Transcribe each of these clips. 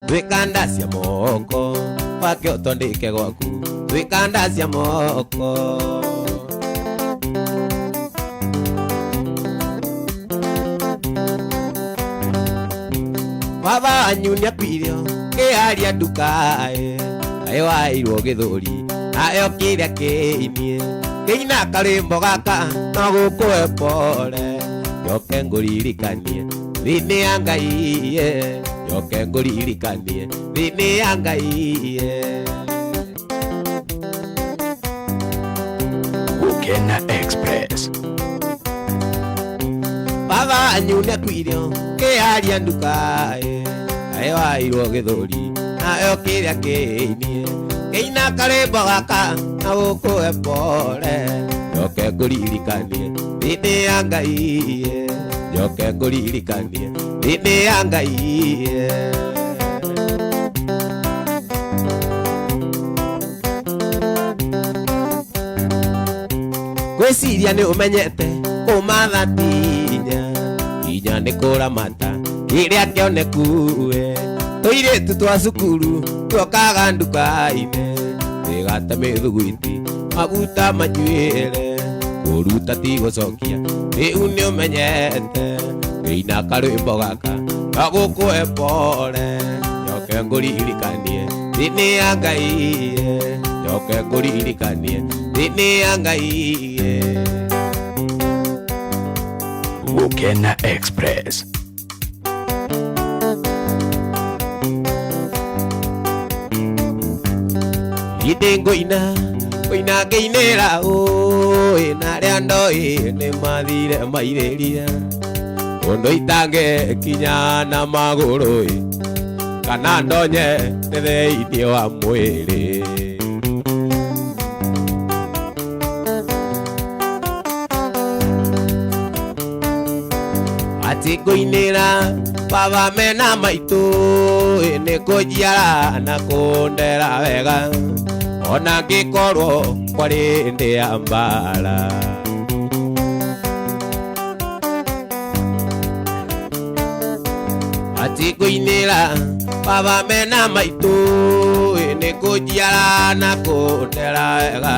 Twĩkandacia moko wake ũtondĩke gwaku twĩkandacia moko. Baba wanyu nĩakuire kĩaria ndukae kaĩ wairwo gĩthũri nayo kĩrĩa kĩinie kĩina karĩmbo gaka no gũkũhe pore njoke ngũririkanie thĩinĩ ya Ngai ye njoke ngũririkanie thĩinĩ ya Ngai ye. Gukena Express. Baba wanyu nĩakuire kĩaria ndukae kaĩ wairwo gĩthũri nayo kĩrĩa kĩinie kĩina karĩmbo gaka na gũkũhe pore njoke ngũririkanie thĩinĩ ya Ngai ye njoke ngũririkanie thĩinĩ ya Ngai ye. Ngwĩciria nĩ ũmenyete kũmatha tinya inya nĩ kũramata kĩrĩa kĩonekue tũirĩtu twa cukuru tuokaga nduka-inĩ twĩgate mĩthugwiti maguta manyuĩre kũruta ti gũcokia rĩu nĩ ũmenyete ngĩina karwĩmbo gaka no gũkũhe pore njoke ngũririkanie thĩinĩ ya Ngai ye njoke ngũririkanie thĩinĩ ya Ngai ye. Gukena Express. Ithĩ ngũina ngũina ngĩinĩra ũĩ na arĩa ndoĩ nĩ mathire mairĩria kũndũ itangĩkinya na magũrũ ĩ kana ndonye nĩ thĩinĩ wa mwĩrĩ. Atĩ ngũinĩra baba mena maitũ ĩ nĩ kũnjiara na kũndera wega ona ngĩkorwo kwarĩ ndĩ ya mbara. Atĩ ngũinĩra baba mena maitũ ĩ nĩ kũnjiara na kũndera wega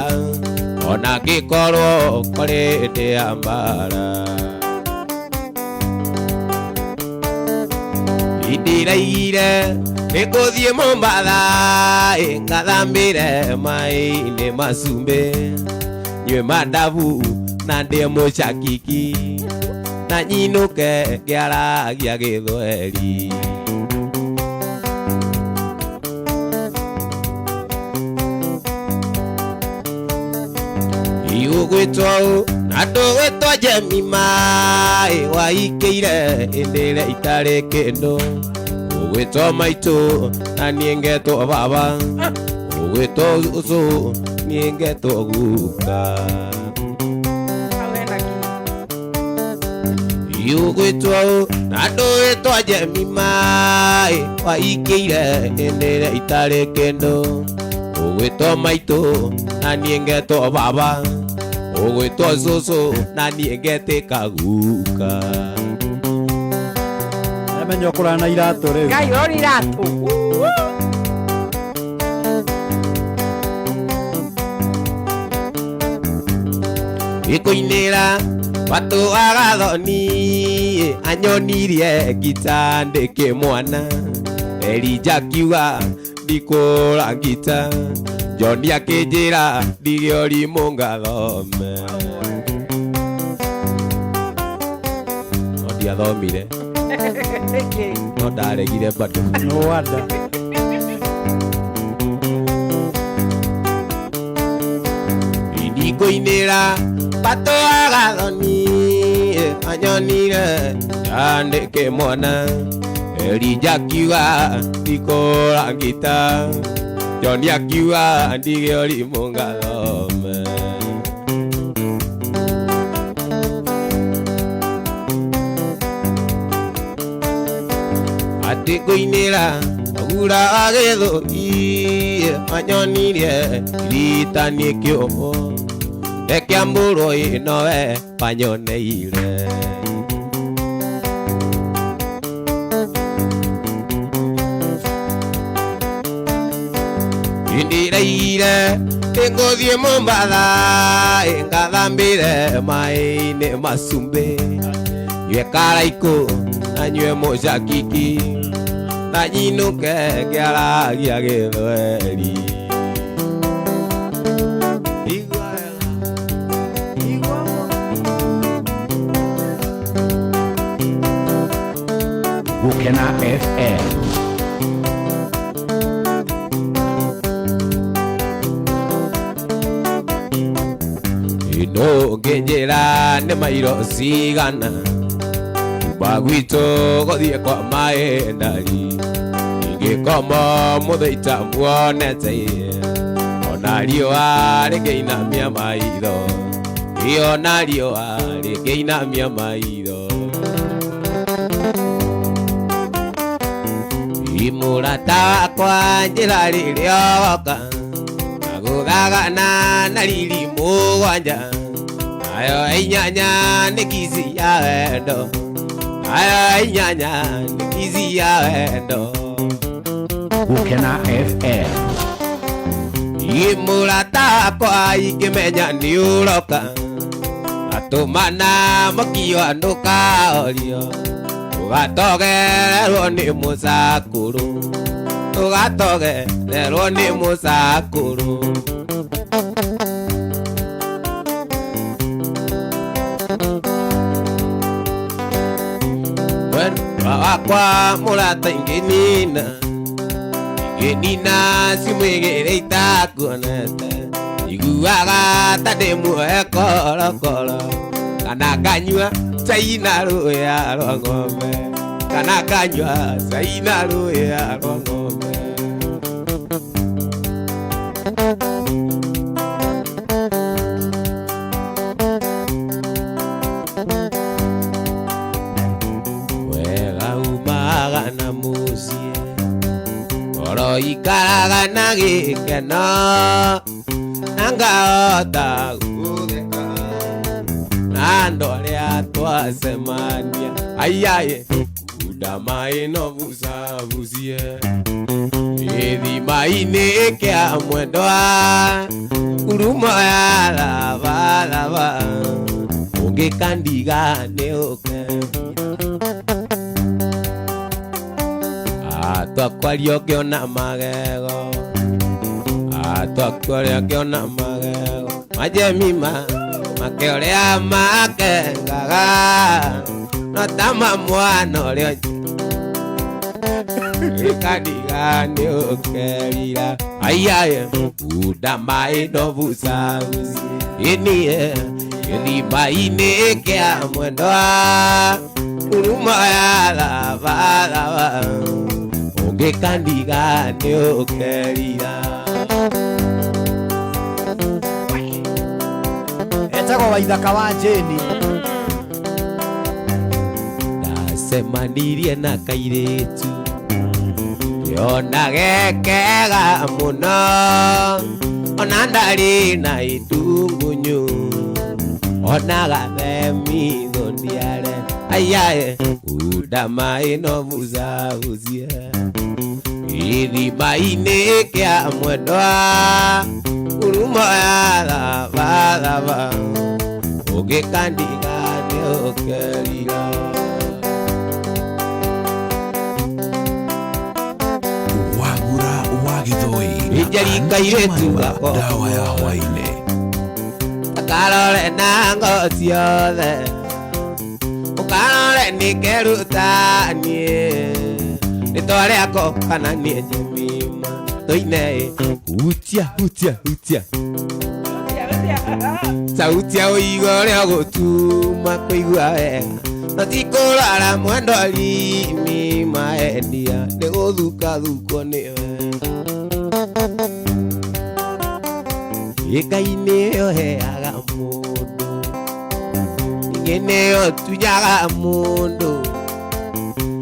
ona ngĩkorwo kwarĩ ndĩ ya mbara. Ndĩraigire nĩ ngũthiĩ Mombatha ĩ ngathambĩre maĩ-inĩ ma cumbĩ nyue mandabu na ndĩe mũcakiki na nyinũke ngĩaragia gĩthweri. Igũgwĩtwo ũ na ndũgwĩtwo Jemima ĩ waikĩire hĩndĩ ĩrĩa itarĩ kĩndũ ũgwĩtwo maitũ na niĩ ngetwo baba ũgwĩtwo ũcũ niĩ ngetwo guka. Igũgwĩtwo ũ na ndũgwĩtwo Jemima ĩ waikĩire hĩndĩ ĩrĩa itarĩ kĩndũ ũgwĩtwo maitũ na niĩ ngetwo baba ũgwĩtwo cũcũ na niĩ ngetĩka guka. Amenya ũkũrana na iratũ rĩu. Ngai ũrori iratũ. Ĩkũinĩra watũ wa gathoni anyonirie ngita ndĩkĩ mwana Elija akiuga ndikũra ngita John akĩnjĩra ndige ũrimũ ngathome no ndiathomire Nĩkĩ? no ndaregire bado. No wonder. Ndikũinĩra batũ wa gathoni anyonire yandĩke mwana Elija akiuga ndikũra ngita John akiuga ndige ũrimũ ngathome. Atĩ ngũinĩra magura wa gĩthũi anyonirie iritanie kĩũmũ ndekĩambũrwo ĩ nowe wanyoneire. Ndĩraigire ngũthiĩ Mombatha ngathambĩre maĩ-inĩ macumbĩ nyue karaikũ na nyue mũcakiki na nyinũke ngĩaragia gĩthweri. Igua wega. Igua mũno. Gukena FM. Ino ngĩnjĩra nĩ mairo cigana kuma gwitũ gũthiĩ kwa maĩndari ingĩkoma mũthĩ itamuonete ona riũa rĩngĩinamia maitho ona riũa rĩngĩinamia maitho. Mũrata wakwa njĩra rĩrĩa woka agũthagana na riri mũgwanja nayo inyanya nĩ kici ya wendo nayo inyanya nĩ kici ya wendo. Gukena FM. Mũrata wakwa ingĩmenya nĩ ũroka atũmana mũkiwa ndũkaorio ũgatogererwo nĩ mũcakũrũ ũgatogererwo nĩ mũcakũrũ. Wendwa wakwa mũrata ingĩnina ingĩnina ciumia igĩrĩ itakuonete iguaga ta ndĩ muohe korokoro kana nganyua cai na rũũya rwa ng'ombe kana nganyua cai na rũũya rwa ng'ombe. Wega umaga na mũciĩ oroikaraga na gĩkeno na ngahota gũtheka na andũ arĩa twacemania aiaye kunda maĩ no bucabucie gĩthima-inĩ kĩa mwendwa ngurumo ya lavalava ũngĩkandiga nĩ ũke atwakwaria ũkĩona magego atwakwaria ũkĩona magego majemima make ũrĩa makengaga no ta mamwana ũrĩa ĩkandiga nĩ ũkerira aiaye kunda maĩ no bucabuci ĩniĩ gĩthima-inĩ kĩa mwendwa ngurumo ya lavalava ũngĩkandiga nĩ ũkerira. Etagwo Waithaka wa Jane. Ndacemanirie na kairĩtu ngĩona gekega mũno ona ndarĩ na itungunyu ona gathemitho ndiare aiaye kunda maĩ no bucabucie gĩthima-inĩ kĩa mwendwa ngurumo ya lavalava ũngĩkandiga nĩ ũkerira. Wagura wa Gĩthũi na Njeri Ann kairĩtu Jemima, gakwa. dawa ya hwaĩ-inĩ. Karore na ngo ciothe ũkarore nĩ keruta niĩ rĩtwa rĩako kana niĩ Jemima tũine hutia hutia hutia sauti ya ũigua ũrĩa ũgũtuma kũigua wega no ti kũrwara mwendori-inĩ maendia nĩ gũthukathukwo nĩwe. Ngai nĩyo heaga mũndũ ningĩ nĩyo tunyaga mũndũ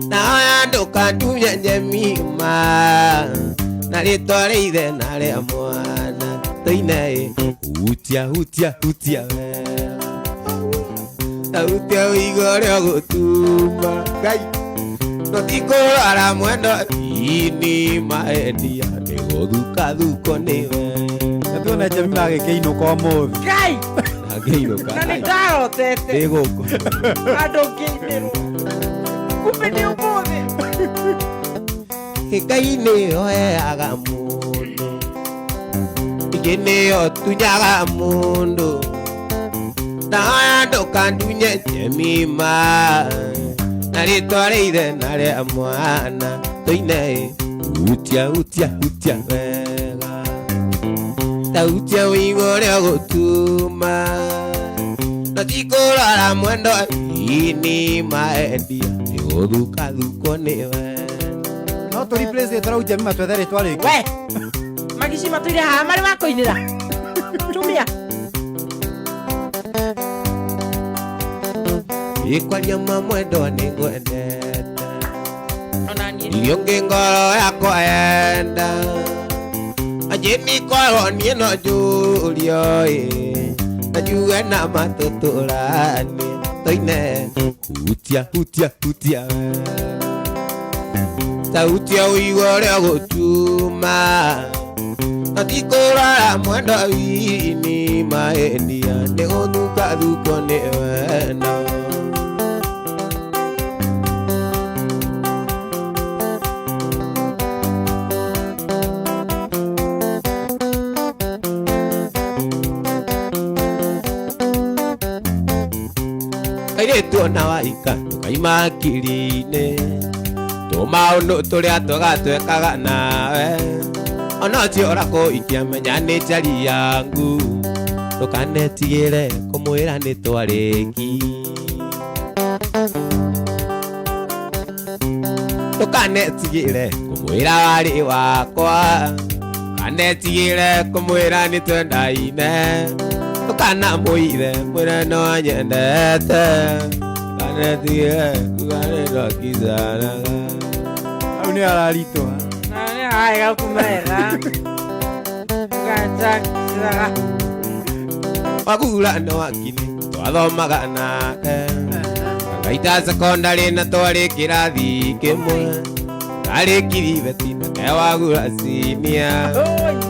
naoya ndũkandunya Jemima na rĩtwa rĩa ithe na rĩa mwana tũine hutia hutia hutia wega sauti ya ũigua ũrĩa ũgũtuma Ngai Tũtikũrora mwendo ini maendia nĩgũthukathuko nĩwe. Na tuone Jemima agĩkĩinũka ũmũthĩ. Ngai Angĩinũka na nĩ ndarotete ndĩ gũkũ. Andũ ngĩinĩrwo kumbe nĩ ũmũthĩ. Ngai nĩyo heaga mũndũ, ingĩ nĩyo tunyaga mũndũ. Ndahoya ndũkandunye Jemima na rĩtwa rĩa ithe na rĩa mwana tũine utia utia utia wega ta utia ũigua ũrĩa ũgũtuma na tikũrora mwendo ini maendia nĩgũthukathuko nĩwe. No tũ replace rĩtwa rĩu Jemima twethe rĩtwa rĩngĩ. We magici matũire haha marĩ wa kũinĩra tumia. Ikwaria ma mwendo nĩngwendete ona niĩ irio ngĩ ngoro yakwa yenda anjĩni korwo niĩ no njũrio ĩ na njuge na matũtũranie tũine hutia hutia hutia ta hutia ũigua ũrĩa ũgũtuma na tikũrora mwendo wini maendia nĩgũthukathuko nĩ wendo. Kairĩtu ona waika ndũkaima hakiri-inĩ tũmaũndũ tũrĩa twega twekaga nawe ona ũcio ũrakũikia menya nĩ njari yangu ndũkanetigĩre kũmwĩra nĩ twarĩki ndũkanetigĩre kũmwĩra warĩ wakwa ndũkanetigĩre kũmwĩra nĩ twendaine ndũkanamũithe mwĩre no anyendete ndũkanetigĩre kuga nĩ twakicanaga. Hau nĩ araritũha. Na nĩ haega kumega ngacakiraga. Wagura no wakini twathomaga nake ngaita sekondarĩ na twarĩ kĩrathi kĩmwe ndarĩkirie beti nake wagura sinia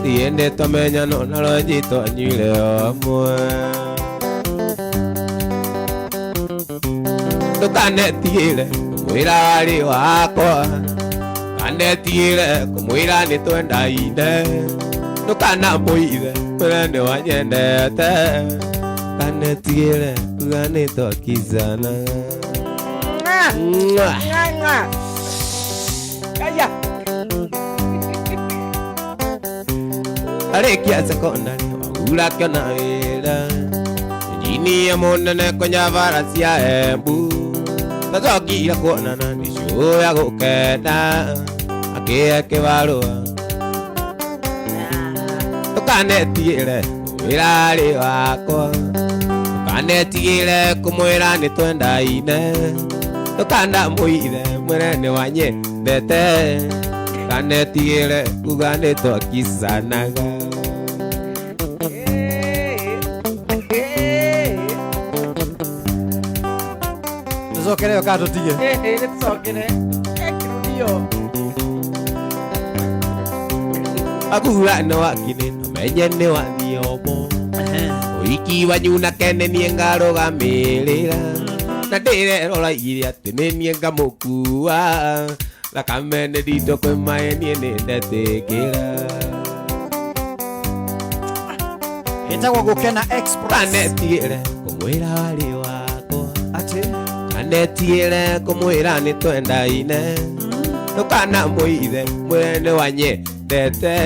thiĩndĩ twamenyano na ronji twanyuire hamwe ndũkanetigĩre kũmwĩra warĩ wakwa ndũkanetigĩre kũmwĩra nĩ twendaine ndũkanamũithe mwĩre nĩ wanyendete ndũkanetigĩre kuga nĩ twakicanaga. Nga nga kaya. Arĩkia sekondarĩ wagura kĩona wĩra injinia mũnene kũnya bara cia Embu tacokire kuonana nĩ cũya gũkenda akĩhe kĩbarũa ndũkanetigĩre kũmwĩra arĩ wakwa ndũkanetigĩre kũmwĩra nĩ twendaine ndũkanamũithe mwĩre nĩ wanyendete ndũkanetigĩre kuga nĩ twakicanaga. Tũcokere ĩyo kana tũtige? Nĩ tũcokere ekĩrũrio. Agura no wakini menye nĩ wathiomo ũiki wanyu na kene niĩ ngarũgamĩrĩra na ndĩrerora igĩrĩ atĩ nĩ niĩ ngamũkua thakame nĩ nditũ kwĩ maĩ niĩ nĩ ndetĩkĩra. Ĩtagwo Gũkena Express. Ndũkanetigĩre kũmwĩra warĩ wakwa Atĩ? Ndũkanetigĩre kũmwĩra nĩ twendaine ndũkanamũithe mwĩre nĩ wanyendete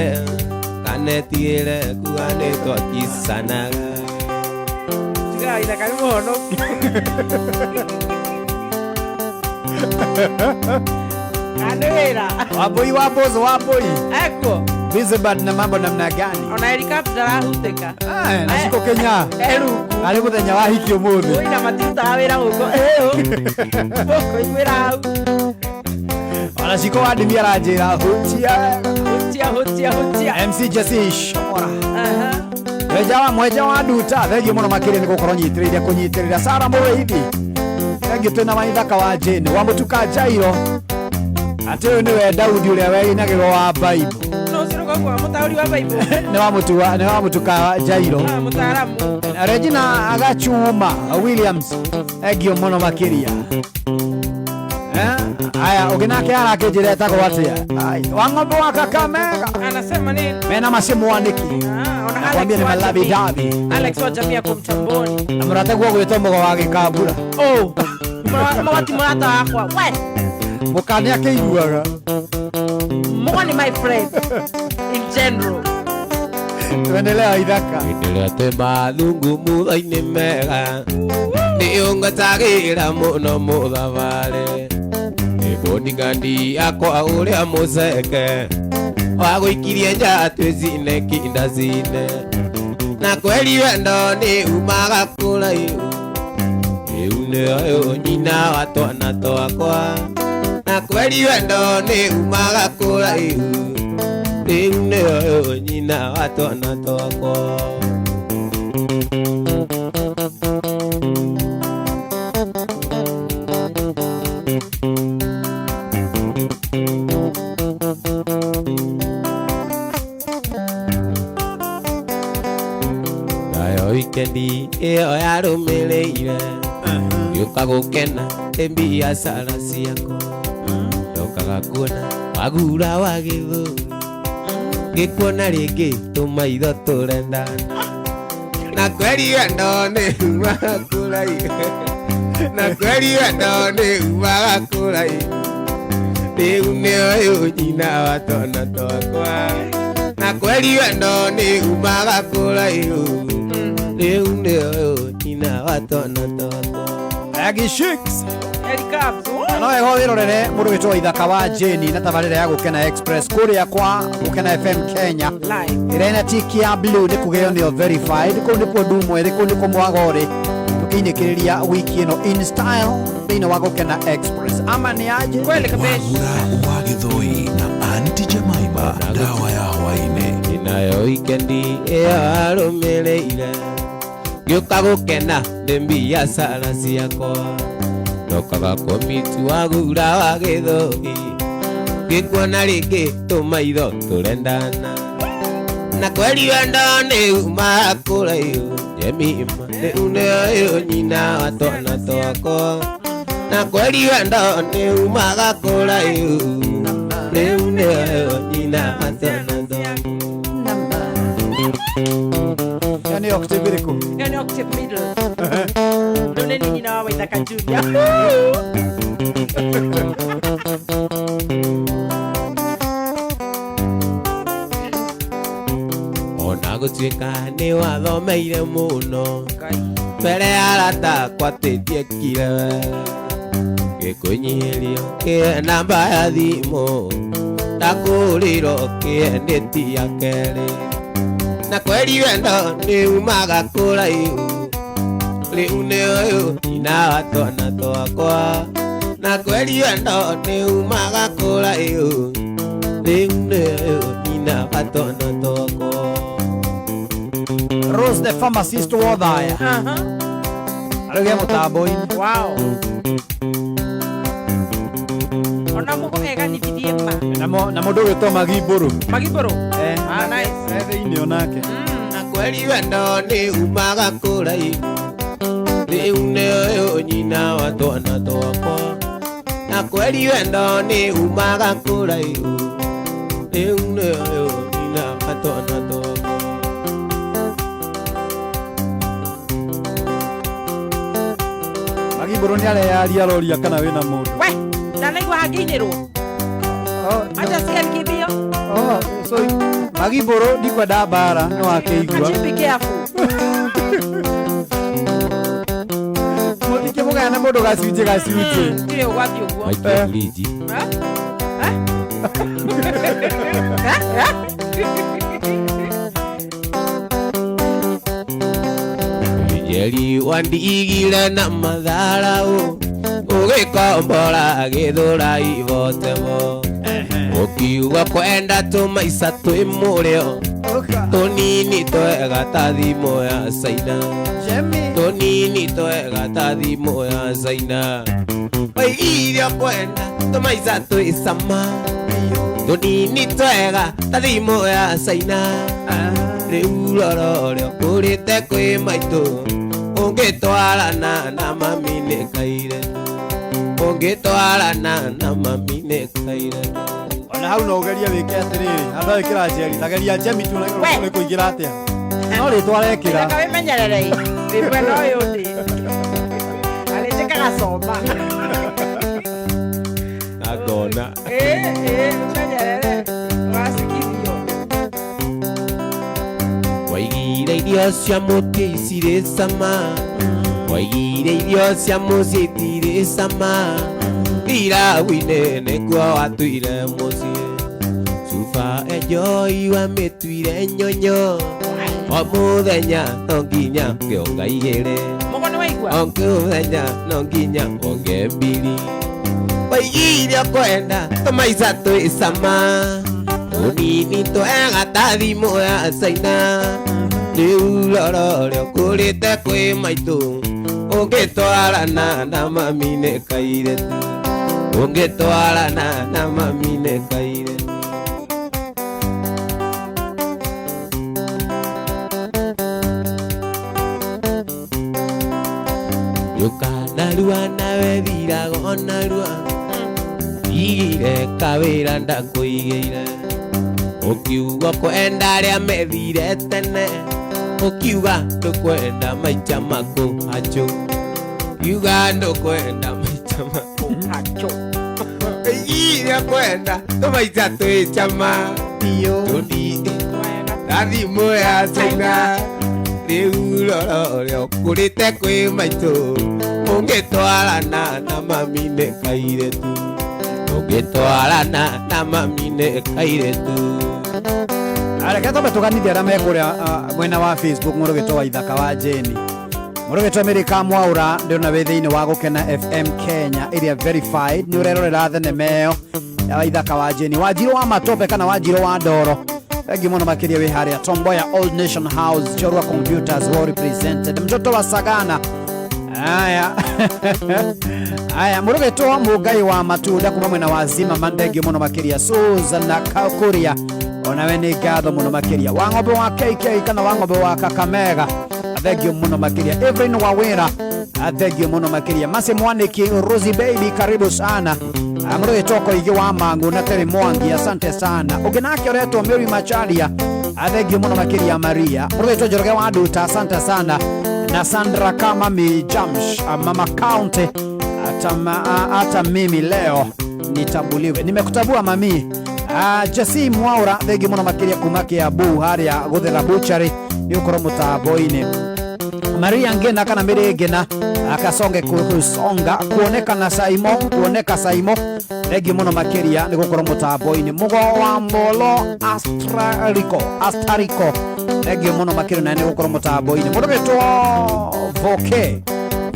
ndũkanetigĩre kuga nĩ twakicanaga. Tiga ithaka nĩ mũhonoku. Kana wĩra. Wambui wa Mbozo Wambui. Ekuo. Busy na mambo namna gani? Ona helicopter ndarahutĩka. Na ciko Kenya. Erungu. Arĩ mũthenya wa hiki ũmũthĩ. Oi na matirutaga wĩra gũkũ. Mũkũiguĩra hau. Ona ciko wa ndimi aranjĩra hutia. Hutia hutia hutia. MC Jesse Shomora. Mweja wa nduta thengio mũno makĩria nĩ gũkorwo nyitĩrĩire kũnyitĩrĩra Sara Mũrĩithi. Thengio twĩna Waithaka wa Jane wa Mũtuka Jairo. Atĩ ũyũ nĩwe Daudi ũrĩa weinagĩrwo wa Bible. No ũcio rũgauga mũtaũri wa Bible. Nĩ wa mũtua nĩ wa mũtuka Jairo. Ah, mũtaaramu. Regina Agachuma Williams engio mũno makĩria. Eh? Aya ũngĩ nake arakĩnjĩra etagwo atĩa? Ai, wa ng'ombe wa Kakamega. Anasema nini? Mena macimwanĩki. Ah, ona Nakwambia Alex ni wa malavi jamii. davi. Alex wa jamii ako mtamboni. Na mũrataguo gwĩtwo mũgo wa gĩkambura. Oh. Mawati mũrata wakwa. We, Mũkane akĩiguaga. Mũgo ni my friend in general. Tuendelea ithaka. Hĩndĩ ĩrĩa twĩ mathungumutho-inĩ mega nĩ ũngotagĩra mũno mũthabarĩ nĩbondigandi yakwa ũrĩa mũceke wa gũikirie nja twĩcine kinda cine na kweri wendo nĩ umaga kũraihu rĩu nĩoyũ nyina wa twana twakwa na kweri wendo nĩ umaga kũraihu rĩu nĩoyũ nyina wa twana twakwa. Nayo wikendi ĩyo yarũmĩrĩire ngĩũka gũkena nĩ mbiacara ciakwa ndokaga kuona wagura wa gĩthũri ngĩkuona rĩngĩ tũmaitho tũrendana na kweri wendo nĩ umaga kũraihu na kweri wendo nĩ umaga kũraihu rĩu nĩoyũ nyina wa twana twakwa na kweri wendo nĩ umaga kũraihu rĩu nĩoyũ nyina wa twana twakwa. Aggie Shakes. Eric Cubs. Oh. No wega wĩrorere mũndũ wĩtwo Ithaka wa Jane na tabarĩra ya Gũkena Express kũrĩa kwa Gũkena FM Kenya. Live. Ĩrĩa ĩna tiki ya blue nĩ kugeo nĩyo verified. Kũu nĩkuo ndumwe ĩrĩ, kũu nĩkuo mwago ũrĩ. Tũkĩinĩkĩrĩria wiki ĩno in style thĩinĩ wa Gũkena Express. Ama nĩ aje? Kweli kabisa. Wagura wa Gĩthũi na Aunty Jemima, dawa ya hwaĩ-inĩ. Inayo wikendi ĩyo yarũmĩrĩire ngĩũka gũkena nĩ mbiacara ciakwa ndokaga komitu wagura wa gĩthũri ngĩkuona rĩngĩ tũmaitho tũrendana na kweri wendo nĩ umaga kũraihu Jemima rĩu nĩoyũ nyina wa twana twakwa na kweri wendo nĩ umaga kũraihu rĩu nĩoyũ nyina wa twana twakwa. Ĩyo nĩ octave ĩrĩkũ? Hiyo ni octave middle. Rĩu nĩ nyina wa Waithaka Junior. Ona gũtuĩka nĩ wathomeire mũno mbere ya arata akwa tĩtiekire wega gĩkũnyihĩrio kĩe namba ya thimũ ndakũrĩrwo kĩe nĩ ti ya kerĩ na kweri wendo nĩ umaga kũraihu rĩu nĩoyũ nyina wa twana twakwa na kweri wendo nĩ umaga kũraihu rĩu nĩoyũ nyina wa twana twakwa. Rose the pharmacist Wothaya. Aha. Arauga mũtambo-inĩ. Wow. Ona mũgo eganithirie ma. Na mũndũ ũgwĩtwo Magimbũrũ. Magimbũrũ. Eh, Ah, nice. Eh, thĩinĩ onake. Na kweri wendo nĩ umaga kũraihu rĩu nĩoyũ nyina wa twana twakwa na kweri wendo nĩ umaga kũraihu rĩu nĩoyũ nyina wa twana twakwa. Magimbũrũ nĩ areyaria aroria kana wĩna mũndũ. We, ndanaigua hangĩinĩrwo. Acha sikia nikimbio. Oh, so Magimbũrũ ndikwenda mbara nĩ wakĩigua. Achi be careful. Mũtikĩmũgaya na mũndũ gacunjĩ gacunjĩ. Ndirĩ ũgwati ũguo. Maitũ Bridge. Eh? Eh? Eh? Njeri wandigire na matharau ũgĩkombora gĩthũra ibotebo ũkiuga kwenda tũmaica twĩ mũrĩo tũnini twega ta thimũ ya Caina tũnini twega ta thimũ ya Caina. Waigire ũkwenda tũmaica twĩ cama tũnini twega ta thimũ ya Caina rĩu rorore ũkũrĩte kwĩ maitũ ũngĩtwarana na mami nĩ kaire ũngĩtwarana na mami nĩ kaire Ona hau no ũgerie wĩke atĩrĩrĩ, handũ ha gwĩkĩra Njeri, ta geria Njemi tu na We. nĩ kũingĩra atĩa. No rĩtwa arekĩra. Reka wĩmenyerere wĩ mwena ũyũ ndĩ arĩnjĩkaga coma na ngona ĩĩ ĩĩ wĩmenyerere ũgacikithio waigire irio cia mũciĩ cirĩ cama waigire irio cia mũciĩ itirĩ cama irabu-inĩ nĩkuo watuire mũciĩ cuba enjoi wamĩtuire nyonyo o mũthenya no nginya ngĩonga igĩrĩ mũgo nĩ waigua o mũthenya no nginya wonge mbiri waigire ũkwenda tũmaica twĩ cama tũnini twega ta thimũ ya Caina rĩu rorore ũkũrĩte kwĩ maitũ ũngĩtwarana na mami nĩ kairĩtu ũngĩtwarana na mami nĩ kairĩtu Yũka narua nawe thiraga o narua igire kawĩra ndakũigĩire ũkiuga kwenda arĩa methire tene ũkiuga ndũkwenda maica makũhachũ kiuga ndũkwenda maica hachũ makũigire kwenda tũmaica twĩ cama tũnini ta thimũ ya Caina rĩu rorore ũkũrĩte kwĩ maitũ ũngĩtwarana na mami nĩ kairĩtu ũngĩtwarana na mami nĩ kairĩtu Reke twambe tũganithie arĩa me kũrĩa mwena wa Facebook mũndũ ũgĩtwo Waithaka wa Jeni mũndũ ũgĩtwo Mĩrĩka Mwaũra ndĩrona wĩ thĩinĩ wa Gũkena FM Kenya ĩrĩa verified nĩ ũrerorera thenema ĩyo ya Waithaka wa Jeni Wanjirũ wa Matope kana Wanjirũ wa Ndoro thengi mũno makĩria wĩ harĩa Tomboya Old Nation House Chorwa Computers well represented mtoto wa Sagana Aya. Aya, mũrũgĩtwo Mũngai wa matunda kuma mwena wa Zimmerman thengio mũno makĩria Susan na Kuria onawe nĩ ngatho mũno makĩria wa ng'ombe wa KK kana wa ng'ombe wa Kakamega thengio mũno makĩria Evelyn Wawira thengio mũno makĩria Masi Mwaniki Rosie Baby karibu sana mũrũgĩtwo Koigi wa Mangu na Terry Mwangi asante sana ũngĩ nake ũretwo Mary Macharia thengio mũno makĩria Maria mũrũgĩtwo Njoroge wa Nduta asante sana na Sandra Kamami Jamsh Mama County hata mimi leo nitambuliwe nimekutambua mami Jesse Mwaura thengi mũno makĩria kuma Kiambu harĩa Gũthera Butchery nĩ ũkorwo mũtambo-inĩ Maria Ngena kana Mary Ngena akasonge kusonga kuonekana Saimo kuoneka Saimo thengi mũno makĩria nĩ gũkorwo mũtambo-inĩ Mũgo wa Molo Astrarico Astariko thengi mũno makĩria na nĩ gũkorwo mũtambo-inĩ mũndũ wĩtwo Voke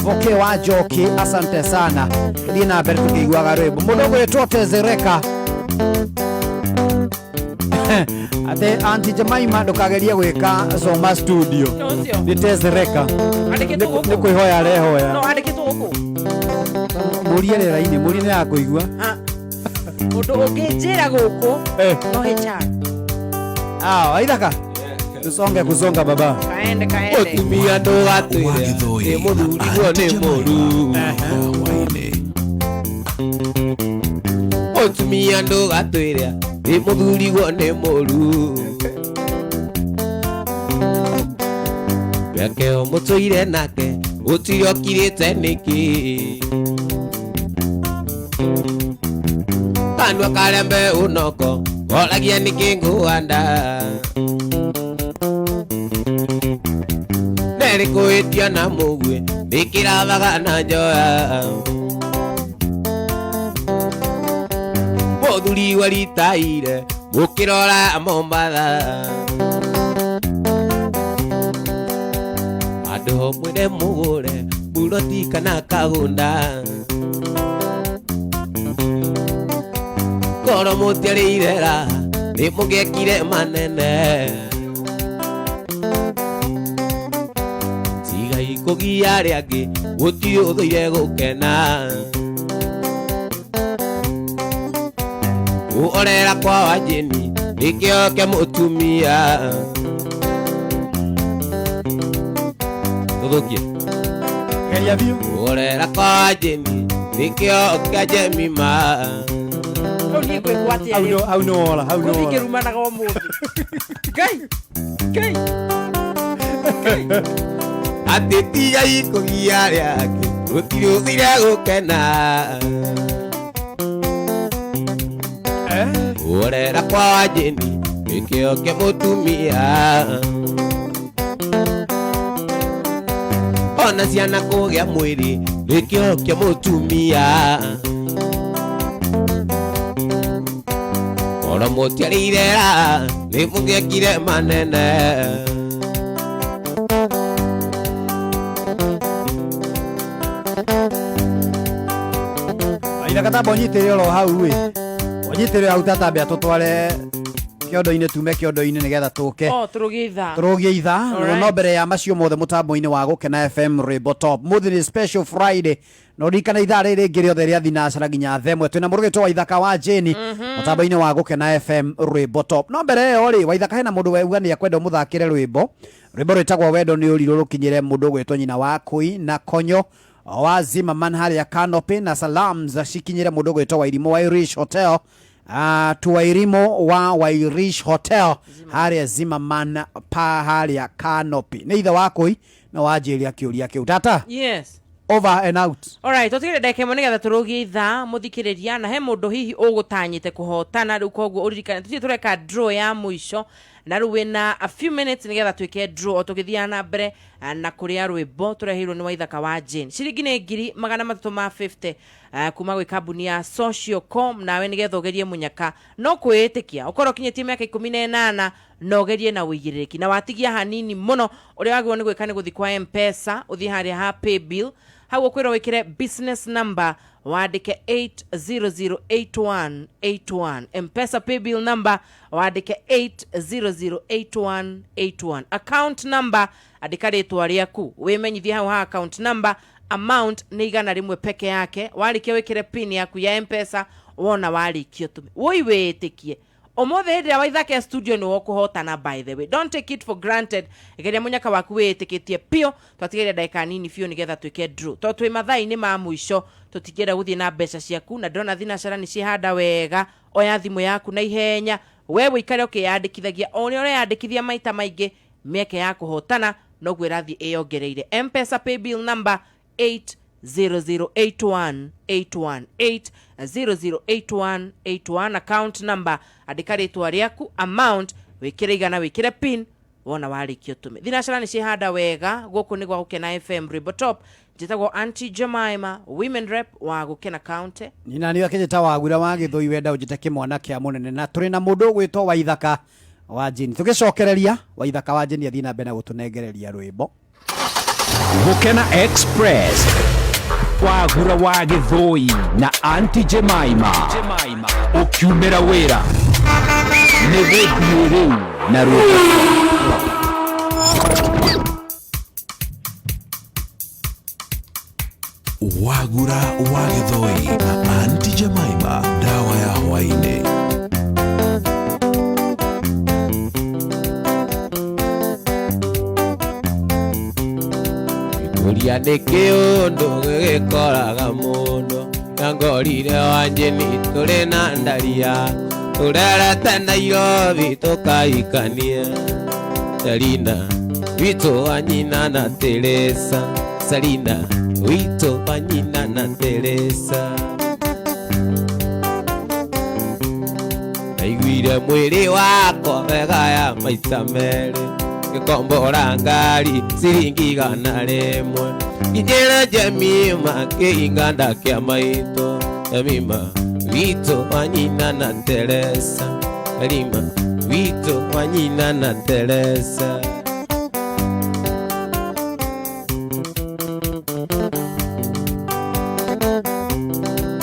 Voke wa Njoki asante sana thiĩ na mbere tũkĩiguaga rwĩmbo mũndũ ũgwĩtwo Tezereka ate Auntie Jemima ndũkagerie gwĩka Soma studio ũcio nĩ Tezereka andĩkĩtwo nĩ gũkũ kwĩhoya arehoya no andĩkĩtwo gũkũ mũrie rĩera-inĩ mũrie nĩ yakũigua mũndũ ũngĩnjĩra gũkũ no HR Waithaka tusonge kusonga baba kaende kaende mũtumia ndũgatwĩre Wa Gĩthũi nĩ na mũthuriguo Auntie nĩ Jemima mũru hwaĩ-inĩ. mũtumia ndũgatwĩre nĩ mũthuriguo nĩ mũru weke ũmũtũire nake gũtirĩ ũkirĩte nĩkĩ kanua karembe ũnoko koragia nĩkĩ ngũhanda nerĩ kũhĩtia na mũguĩ nĩkĩrathaga na njoya mũthuri waritaire mũkĩrora Mombatha andũ mwĩre mũgũre buroti kana kagũnda korwo mũtiarĩire raha nĩ mũgĩekire manene tigai kũgia arĩa angĩ gũtirĩ ũthũire gũkena Ũrera kwa Wanjĩni nĩkĩo kĩa mũtumia. Tũthũkie. Geria biũ. Ũrera kwa Wanjĩni nĩkĩo kĩa Jemima. Hau niĩ ngwĩkwo atĩa Hau rĩu? Hau nĩ wora, hau nĩ Ngũthiĩ wora. ngĩrumanaga ũmũthĩ. Ngai, Ngai. Atĩ tigai kũgia arĩa angĩ, gũtirĩ ũthire gũkena. Ũrera kwa Wanjĩni nĩkĩo kĩa mũtumia. Ona ciana kũgĩa mwĩrĩ nĩkĩo kĩa mũtumia. Oro mũtiarĩire ra nĩ mũgĩekire manene. Waithaka tamba ũnyitĩrĩre oro hau ĩ, ũnyitĩrĩre hau tatambia tũtware kĩondo-inĩ, tume kĩondo-inĩ nĩgetha tũke. Oh, tũrũgie ithaa. Tũrũgie ithaa. Alright. No mbere ya macio mothe, mũtambo-inĩ wa Gũkena FM Rwĩmbo Top, mũthĩ nĩ special Friday, na ũririkane ithaa rĩrĩ rĩngĩ rĩothe rĩa thinacara nginya themwe twĩna mũrũgĩtwo Waithaka wa Jane mũtambo-inĩ wa Gũkena FM Rwĩmbo Top. No mbere ĩyo rĩ, Waithaka, hena mũndũ weuga nĩ akwenda ũmũthakĩre rwĩmbo, rwĩmbo rwĩtagwo Wendo nĩ Ũrirũ, rũkinyĩre mũndũ ũgwĩtwo nyina wa Kũi na Konyo wa Zimmerman harĩa Canopy, na salams cikinyĩre mũndũ ũgwĩtwo Wairimũ wa Irish Hotel, tuwairimo wa Wairish Hotel harĩa Zimmerman pa harĩa Canopy. Nĩ ithe wa Kũi na wanjĩria kĩũria kĩu. Tata. Yes. Over and out. Alright, tũtigĩre ndagĩka ĩmwe nĩgetha tũrũgie ithaa, mũthikĩrĩria, na he mũndũ hihi ũgũtanyĩte kũhotana rĩu, koguo ũririkane tũtirĩ tũreka draw ya mũico, na rĩu wĩna a few minutes nĩgetha twĩke draw o tũgĩthiaga na mbere na kũrĩa rwĩmbo tũreheirwo nĩ Waithaka wa Jane. Ciringi nĩ 350,000 kuma gwĩ kambuni ya Sociocom, nawe nĩgetha ũgerie mũnyaka no kwĩĩtĩkia ũkorwo ũkinyĩtie mĩaka 18 na ũgerie na ũigĩrĩrĩki na watigia hanini mũno. Ũrĩa wagĩrĩirwo nĩ gwĩka nĩ gũthiĩ kwa Mpesa, ũthiĩ harĩa ha pay bill, hau ũkwĩrwo wĩkĩre business number, wandĩke 8008181. Mpesa pay bill number wandĩke 8008181. Account number andĩka rĩtwa rĩaku, wĩmenyithie hau ha account number. Amount nĩ 100 peke yake. Warĩkia wĩkĩre pin yaku ya Mpesa, wona warĩkia ũtũme. Woi, wĩĩtĩkie ũmũthĩ hĩndĩ ĩrĩa Waithaka studio nĩ wokũhotana. By the way, don't take it for granted, geria mũnyaka waku wĩĩtĩkĩtie piũ. Twatigeria ndagĩka nini biũ nĩgetha twĩke draw, tondũ twĩ mathaa-inĩ ma mũico, tũtingĩenda gũthiĩ na mbeca ciaku, na ndĩrona thinacara nĩ ciĩhanda wega. Oya thimũ yaku na ihenya, we wĩikare ũkĩyandĩkithagia. O ũrĩa ũreyandĩkithia maita maingĩ, mĩeke ya kũhotana noguo ĩrathiĩ ĩyongereire. Mpesa pay bill number 8008181, 8008181. Account number andĩka rĩtwa rĩaku, amount wĩkĩre 100, wĩkĩre pin, wona warĩkia ũtũme. Thinacara nĩ ciĩhanda wega. Gũkũ nĩ gwa Gũkena FM Rwĩmbo Top. Njĩtagwo Auntie Jemima, women rep wa Gũkena County. Nina nĩ akĩnjĩta Wagura wa Gĩthũi, wenda ũnjĩte kĩmwana kĩa mũnene, na tũrĩ na mũndũ ũgwĩtwo Waithaka wa Jane. Tũgĩcokereria, Waithaka wa Jane athiĩ na mbere na gũtũnengereria rwĩmbo. Gũkena Express, Wagura wa Gĩthũi na Auntie Jemima, ũkiumĩra wĩra nĩ gũthiĩ rĩu na rwĩmbo. Wagura wa Gĩthũi na Auntie Jemima, dawa ya hwaĩ-inĩ. Kũria nĩ kĩũndũ gĩgĩkoraga mũndũ, nangorire Wanjĩni tũrĩ na ndaria, tũrerete Nairobi tũkaikania. Selina witũ wa nyina na Teresa, Selina witũ wa nyina na Teresa. Ndaiguire mwĩrĩ wakwa wega ya maita merĩ, ngĩkombora ngari ciringi 100, nginyĩre Jemima kĩinganda kĩa maitũ. Jemima witũ wa nyina na Teresa, Jemima witũ wa nyina na Teresa.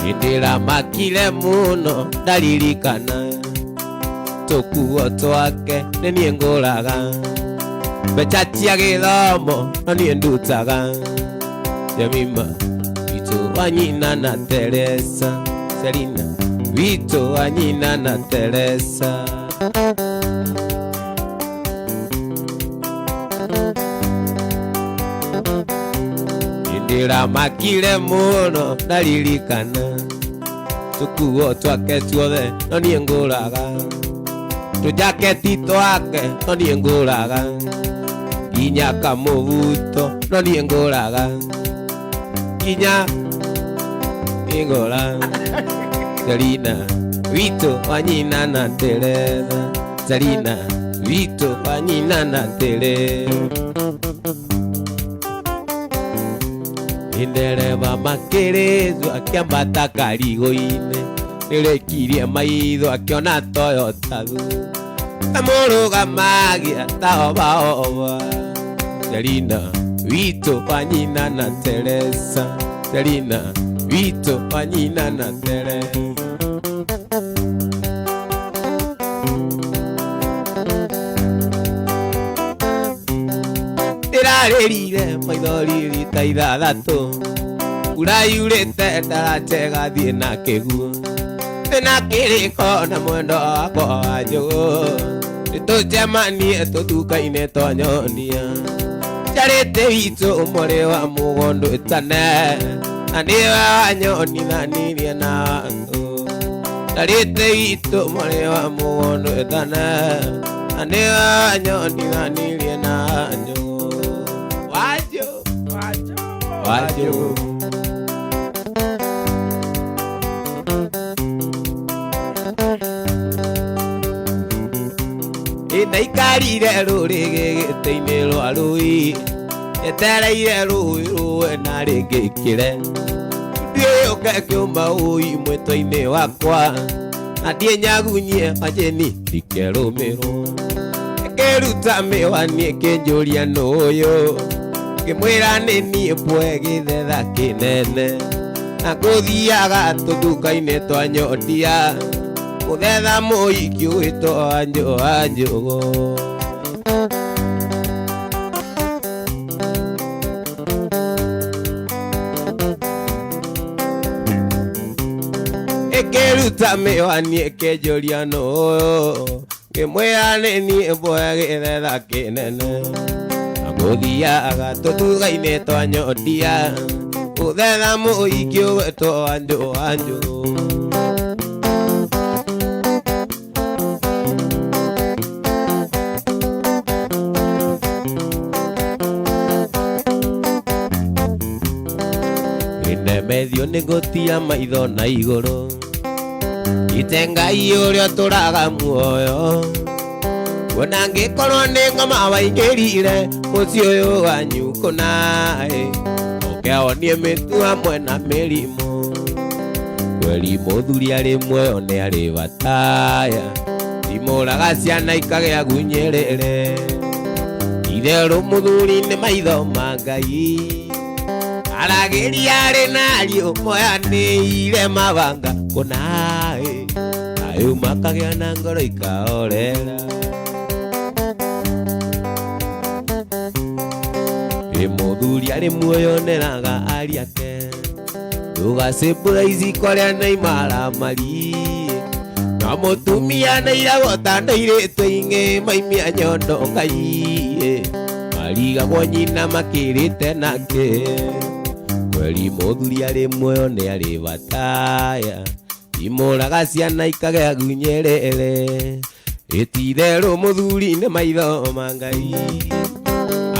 Nĩndĩramakire mũno ndaririkana tũkuo twake nĩ niĩ ngũraga, mbeca cia gĩthomo no niĩ ndutaga. Jemima witũ wa nyina na Teresa, Selina witũ wa nyina na Teresa. Ndĩramakire mũno ndaririkana tũkuo twake tuothe no niĩ ngũraga, tũjaketi twake no niĩ ngũraga, nginya kamũbuto no niĩ ngũraga, nginya nĩngũra. Selina witũ wa nyina na Teresa, Selina witũ wa nyina na Teresa. Ndereba makĩrĩzwo akĩambata karigũ-inĩ, nĩrekirie maitho akĩona Toyota thu amũrũgamagia ta obaoba. Selina witũ wa nyina na Teresa, Selina witũ wa nyina na Teresa. Ndĩrarĩrire maithori rita ithathatũ, mbura yurĩte ndarachega thiĩ na kĩguũ, ndĩna kĩrĩko na mwendo wakwa wa njũgũ, nĩtũcemanie tũtuka-inĩ twa nyonia. Njarĩte witũ mwarĩ wa mũgondo ĩtane, na nĩwe wanyonithanirie na wangũ. Njarĩte witũ mwarĩ wa mũgondo ĩtane, na nĩwe wanyonithanirie na wanjũ. Wanjũ, wanjũ. Ndaikarire rũrĩgĩ gĩtĩ-inĩ rwa rũi, nyetereire rũĩ rũe na rĩngĩkĩre, ndiũke kĩũmba ũi mwĩtwe-inĩ wakwa, na ndiĩ nyagunyie majĩni ndikerũmĩrwo. Ĩkĩruta mĩwani ĩkĩnjũria nũ ũyũ, ngĩmwĩra nĩ niĩ mbwe gĩthetha kĩnene, na ngũthiaga tũnduka-inĩ twa nyodia, mũthetha mũiki wĩtwo Wanjũ wa Njũgũ. Ĩkĩruta mĩwani ĩkĩnjũria nũ ũyũ, ngĩmwĩra nĩ niĩ mbwe gĩthetha kĩnene, na ngũthiaga tũtuka-inĩ twa nyodia, mũthetha mũiki ũgwĩtwo Wanjũ wa Njũgũ. Nemethio nĩ ngũtia maitho na igũrũ, ite Ngai ũrĩa ũtũraga muoyo, kuona ngĩkorwo nĩ ngoma waingĩrire mũciĩ ũyũ wanyu kũna ĩ, ũkeonie mĩtu hamwe na mĩrimũ. Kweri mũthuri arĩ muoyo nĩ arĩ bataya, ndimũraga ciana ikagĩa gunyĩrĩre, itherũ mũthuri nĩ maitho ma Ngai, aragĩria arĩ na ariũ moyanĩire mabanga kũna ĩ, ayo makagĩa na ngoro ikahorera. Ĩ mũthuri arĩ muoyo neraga ariũ ake, ndũgacĩmbũra iciko rĩa nĩimaramari, na mũtumia nĩiragwo ta ndairĩtwo ingĩ maimia nyondo Ngai ĩ, marigagwo nyina makĩrĩte nake. Kweri mũthuri arĩ muoyo nĩ arĩ bataya, imũraga ciana ikagĩa gunyĩrĩre, ĩtitherũ mũthuri nĩ maitho ma Ngai,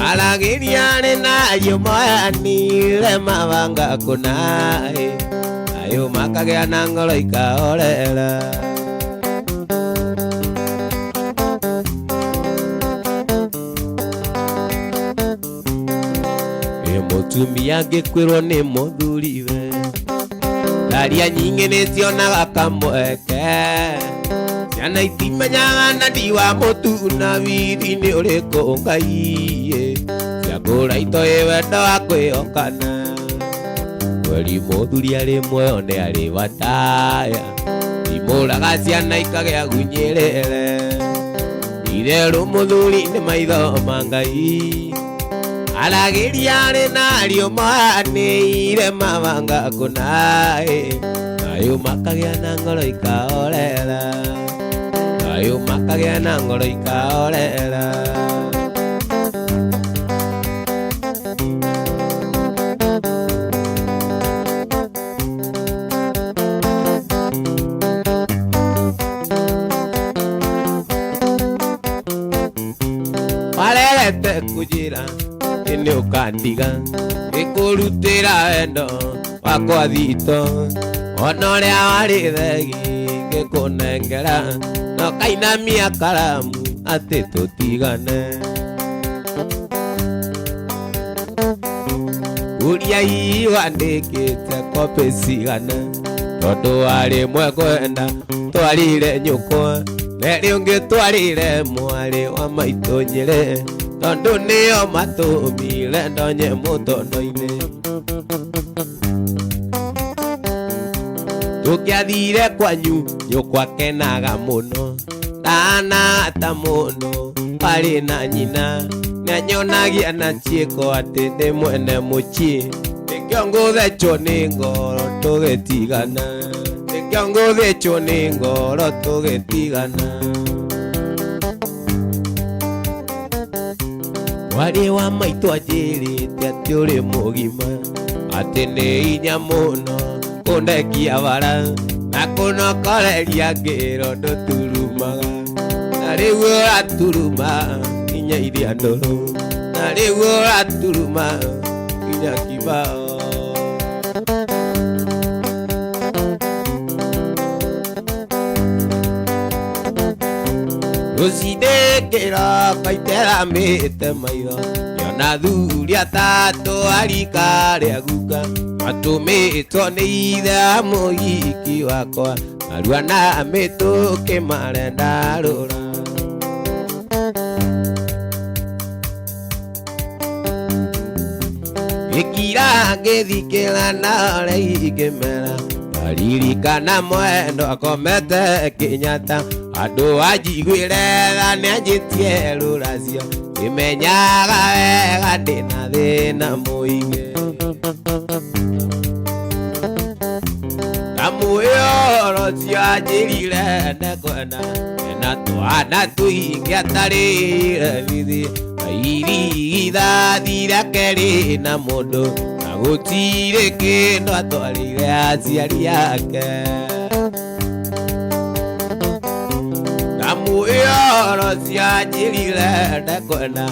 aragĩria arĩ na ariũ moyanĩire mabanga kũna ĩ, ayo makagĩa na ngoro ikahorera. Ĩ mũtumia angĩkwĩrwo nĩ mũthuriwe, tharia nyingĩ nĩcionaga kamweke, ciana itimenyaga na ndiwa mũtu na withi nĩ ũrĩkũ Ngai ĩ, ciakũra itoĩ wendo wa kwĩhokana. Kweri mũthuri arĩ muoyo nĩ arĩ bataya, imũraga ciana ikagĩa gunyĩrĩre, itherũ mũthuri nĩ maitho ma Ngai, aragĩria arĩ na ariũ moyanĩire mabanga kũna ĩ, nayo Thayũ makagĩa na ngoro ikahorera. Thayũ makagĩa na ngoro ikahorera. Warerete kũnjĩra nĩ ũkandiga ngĩkũrutĩra wendo wakwa thito ona ũrĩa warĩ thegi ngĩkũnengera no kainamia karamu atĩ tũtigane. Ũria hihi wandĩkĩte kopĩ cigana tondũ warĩ mwe kwenda twarire nyũkwa nerĩ ũngĩ twarire mwarĩ wa maitũ Nyĩrĩ tondũ nĩo matũmire ndonye mũtondo-inĩ. Tũngĩathire kwanyu nyũkwa kenaga mũno ndana ta mũndũ warĩ na nyina nĩanyonagia na ciĩko atĩ ndĩ mwene mũciĩ nĩkĩo ngũthecwo nĩ ngoro tũgĩtigana nĩkĩo ngũthecwo nĩ ngoro tũgĩtigana. Mwarĩ wa maitũ anjĩrĩte atĩ ũrĩ mũgima atĩ nĩ hinya mũno kũndekia bara na kũnokoreria ngĩro ndũturumaga na rĩu ũraturuma nginya iria ndũrũ na rĩu ũraturuma nginya kibao. Rũcinĩ kĩroko iteramĩte maitho ngĩona athuri atatũ a rika rĩa guka matũmĩtwo nĩ ithe wa mũhiki wakwa narua na mĩtũkĩ marenda rũra. Gĩkira ngĩthikĩra na ũrĩa ingĩmera ndaririkana mwendo akomete Kenyatta andũ anjiguĩre tha nĩanjĩtie rũracio ngĩmenyaga wega ndĩna thĩna mũingĩ. Ndamũhe ũhoro ũcio anjĩrire ndekwenda ena twana tũingĩ atarĩire bithi na irigithathi rĩake rĩna mũndũ na gũtirĩ kĩndũ atwarĩire aciari ake. Ndamũhe ũhoro ũcio anjĩrire ndekwenda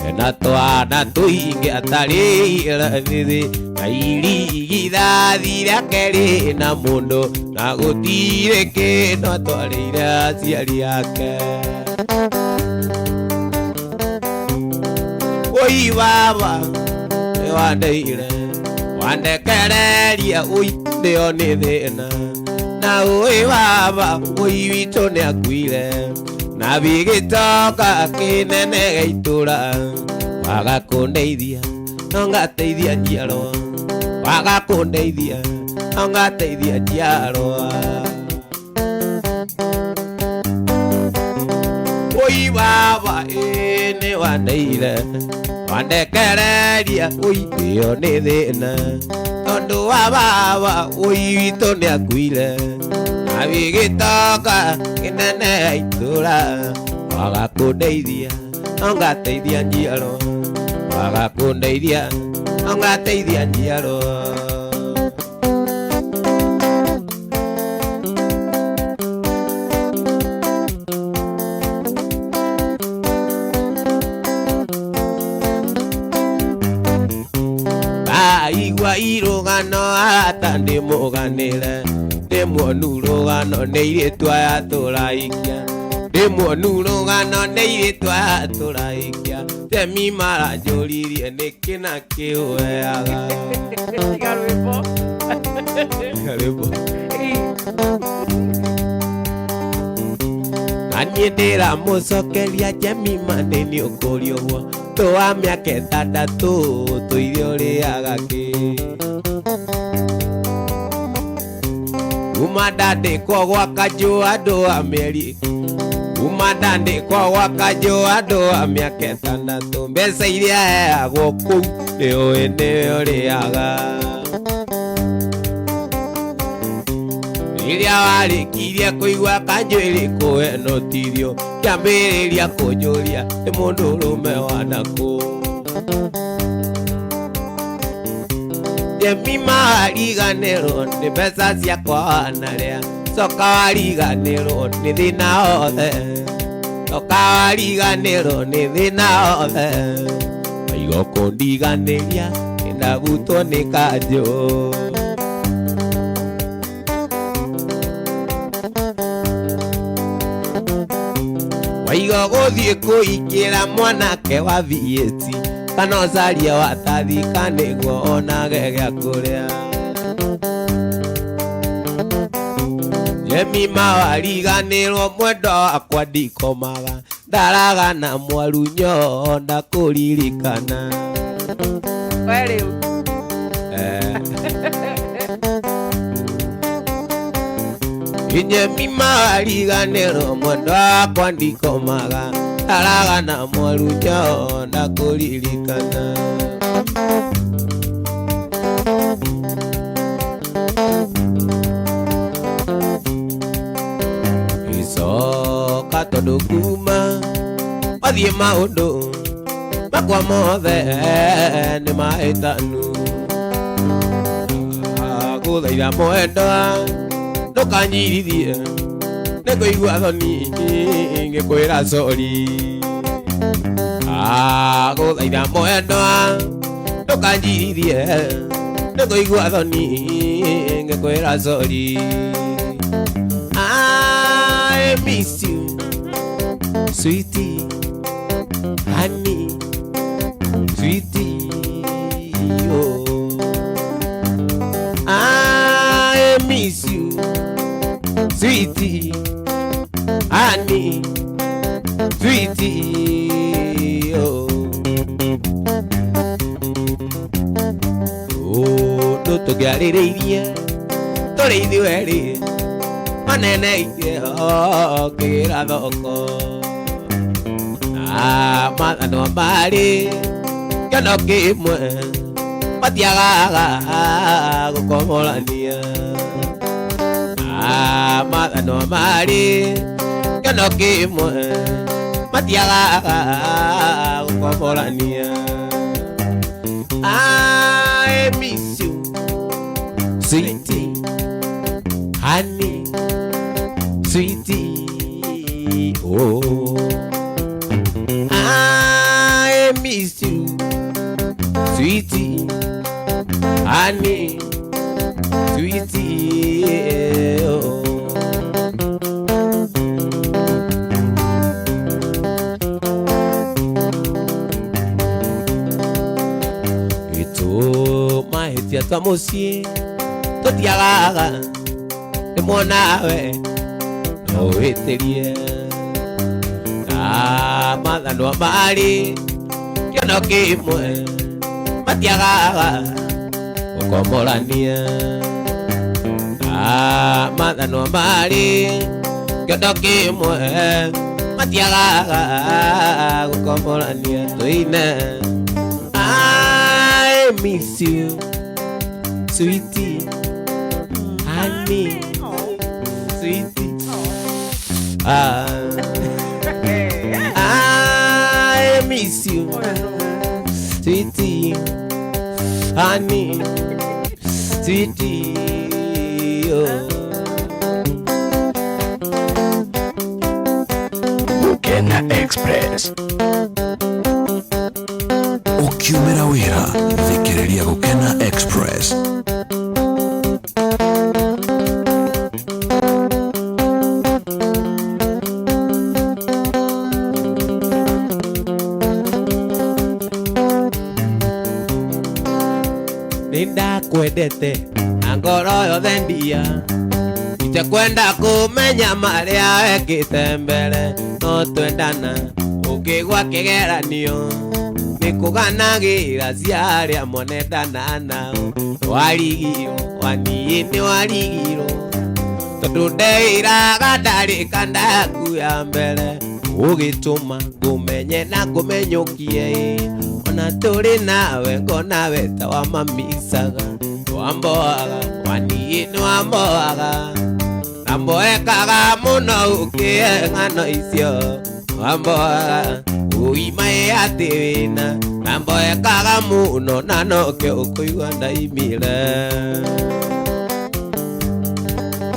ena twana tũingĩ atarĩire bithi na irigithathi rĩake rĩna mũndũ na gũtirĩ kĩndũ atwarĩire aciari ake. Oi baba nĩwandeire wandekereria oi ndĩo nĩ thĩna na oi baba oi witũ nĩakuire na bigĩtoka kĩnene gĩa itũra waga kũndeithia no ngateithia njiarwa waga kũndeithia no ngateithia njiarwa. Oi baba ĩ nĩwandeire wandekereria oi ĩyo nĩ thĩna tondũ wa baba oi witũ nĩakuire na bigĩtoka kĩnene gĩa itũra waga kũndeithia no ngateithia njiarwa waga kũndeithia no ngateithia njiarwa. Ndaigua irũgano ata ndĩmũganĩre ndĩmuonu rũgano nĩ irĩtu aya tũraikia ndĩmuonu rũgano nĩ irĩtu aya tũraikia temi maranjũririe nĩkĩ na kĩ ũheaga. Tiga rwĩmbo. Karibu. Na niĩ ndĩramũcokeria Jemima nĩ nĩ ũkũria ũguo tũwa mĩaka ĩtandatũ tũire ũrĩaga kĩ kuma ndandĩkwo gwa kanjũ andũ a mĩeri kuma ndandĩkwo gwa kanjũ andũ a mĩaka ĩtandatũ mbeca iria heagwo kũu nĩũĩ nĩwe ũrĩaga. Rĩrĩa warĩkirie kũigua kanjũĩrĩ kũhenotirio kĩambĩrĩria kũnjũria nĩ mũndũrũme wa nakũ. Jemima wariganĩrwo nĩ mbeca ciakwa wanarĩa, coka wariganĩrwo nĩ thĩna wothe, coka wariganĩrwo nĩ thĩna wothe. Waigo kũndiganĩria nĩndagutwo nĩ kanjũ. Waigo gũthiĩ kũingĩra mwanake wa VAT kana ũcarie wa tathika nĩguo onage gĩa kũrĩa. Jemima wariganĩrwo mwendwa wakwa ndikomaga, ndaraga na mwarunyo ndakũririkana. We rĩu. Jemima wariganĩrwo mwendwa wakwa ndikomaga, ndaraga na mwarunyo ndakũririkana. Icoka tondũ kuma wathiĩ maũndũ makwa mothe nĩ mahĩtanu. Gũthaitha mwendwa ndũkanyirithie nĩ kũigua thoni ngĩkwĩra sori. Gũthaitha mwendwa ndũkanjirithie nĩ kũigua thoni ngĩkwĩra sori. I miss you, sweetie, honey, sweetie, oh. I miss you, sweetie, honey, sweetie, oh. Oh, ndũtũngĩarĩrĩirie tũrĩ ithuerĩ manene ikĩho kĩra thoko. Mathanwa marĩ kĩono kĩmwe matiagaga gũkomorania. Mathanwa marĩ kĩono kĩmwe matiagaga gũkomorania. I miss you, sweetie, honey, sweetie, oh. I miss you, sweetie, honey, sweetie, oh. Itu mahĩtia twa mũciĩ tũtiagaga nĩ mwonawe no wĩtĩrie. Na mathanwa marĩ kĩono kĩmwe matiagaga gũkomorania. Na mathanwa marĩ kĩono kĩmwe matiagaga gũkomorania. Tũine I miss you, sweetie, honey, sweetie. I miss you, sweetie, honey, sweetie, oh. Gukena Express. Ukiumĩra wĩra thikĩrĩria Gukena Express. Nĩndakwendete na ngoro yothe ndia, itekwenda kũmenya marĩa wekĩte mbere, no twendana ũkĩgwa kĩgeranio nĩ kũganagĩra cia arĩa monendana nao. Warigirwo waniĩ nĩ warigirwo tondũ ndeĩraga ndarĩ kandaku ya mbere, ũgĩtũma ngũmenye na ngũmenyũkie. Ona tũrĩ nawe ngona we ta wamamicaga, wamboaga waniĩ nĩ wamboaga. Namboekaga mũno ũkĩhe ng'ano icio Wamboaga ũimae atĩ wĩna Namboekaga mũno na nokĩo ũkũigua ndaimire.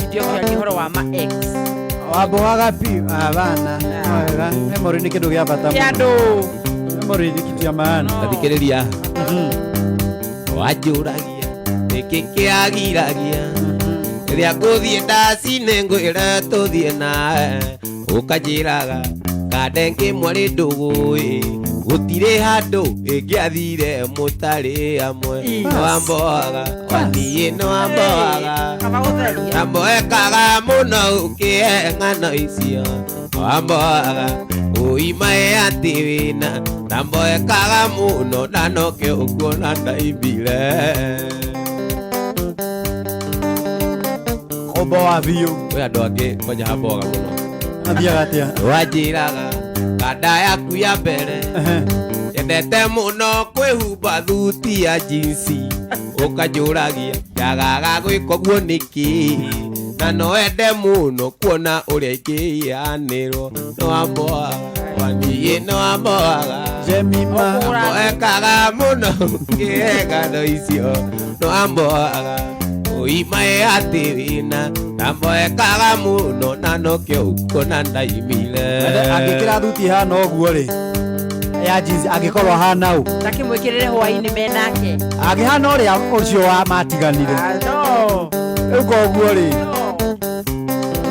Ndio kĩaria ũhoro wa ma ex. Wamboaga pi abana wega memory nĩ kĩndũ gĩa bata Kĩa mũno. andũ. Memory nĩ kitu ya maana. Tathikĩrĩria wanjũragia nĩkĩ kĩagiragia rĩrĩa ngũthiĩ ndaci-inĩ ngwĩre tũthiĩ nawe ũkanjĩraga kande ngĩmwarĩ ndũgũ-ĩ gũtirĩ handũ ĩngĩathire mũtarĩ amwe nĩwamboaga waniĩ nĩwamboaga Kaba gũtheria. namboekaga mũno ũkĩhe ng'ano icio wamboaga ũimae atĩ wĩna namboekaga mũno na nokĩo ũkuona ndaimire. Kũmboa biũ. Kwĩ andũ angĩ kwanja hamboaga mũno. Athiaga atĩa? Wanjĩraga kanda yaku ya mbere nyendete mũno kwĩhumba thuti ya jinsi ũkanjũragia njagaga gwĩka ũguo nĩkĩ na no wende mũno kuona ũrĩa ingĩianĩrwo nĩwamboaga waniĩ nĩwamboaga Jemima. Namboekaga mũno ngĩhengano icio nĩwamboaga ũimae atĩ wĩna namboekaga mũno na nokĩo ũkuona ndaimire. Angĩkĩra thuti hana ũguo rĩ ya jeans angĩkorwo hana ũ Ndakĩmwĩkĩrĩre hwaĩ-inĩ menake. angĩhana ũrĩa ũcio wa matiganire. Ah, no. Rĩu koguo rĩ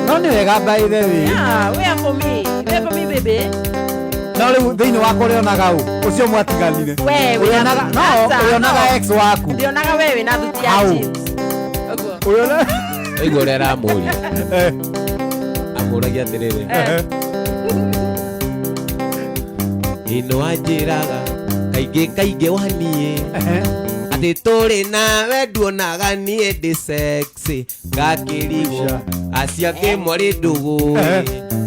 No. no nĩ wega by the way. Yeah, where for me? Where for me, baby? No rĩu thĩinĩ wakwa ũrĩonaga ũ ũcio mwatiganire. We, wĩna- Ũrĩonaga no Aca, ũrĩonaga no. ex waku. Ndionaga we wĩna thuti ya Hau. jeans. Ũguo. Ũrĩona Ũigua ũrĩa aramũria Eh, amũragia atĩrĩrĩ Eh. ĩno wanjĩraga kaingĩ kaingĩ waniĩ eh, atĩ tũrĩ nawe nduonaga niĩ ndĩ sexy ngakĩrigwo Ica. acio angĩ mwarĩ ndũgũ Eh.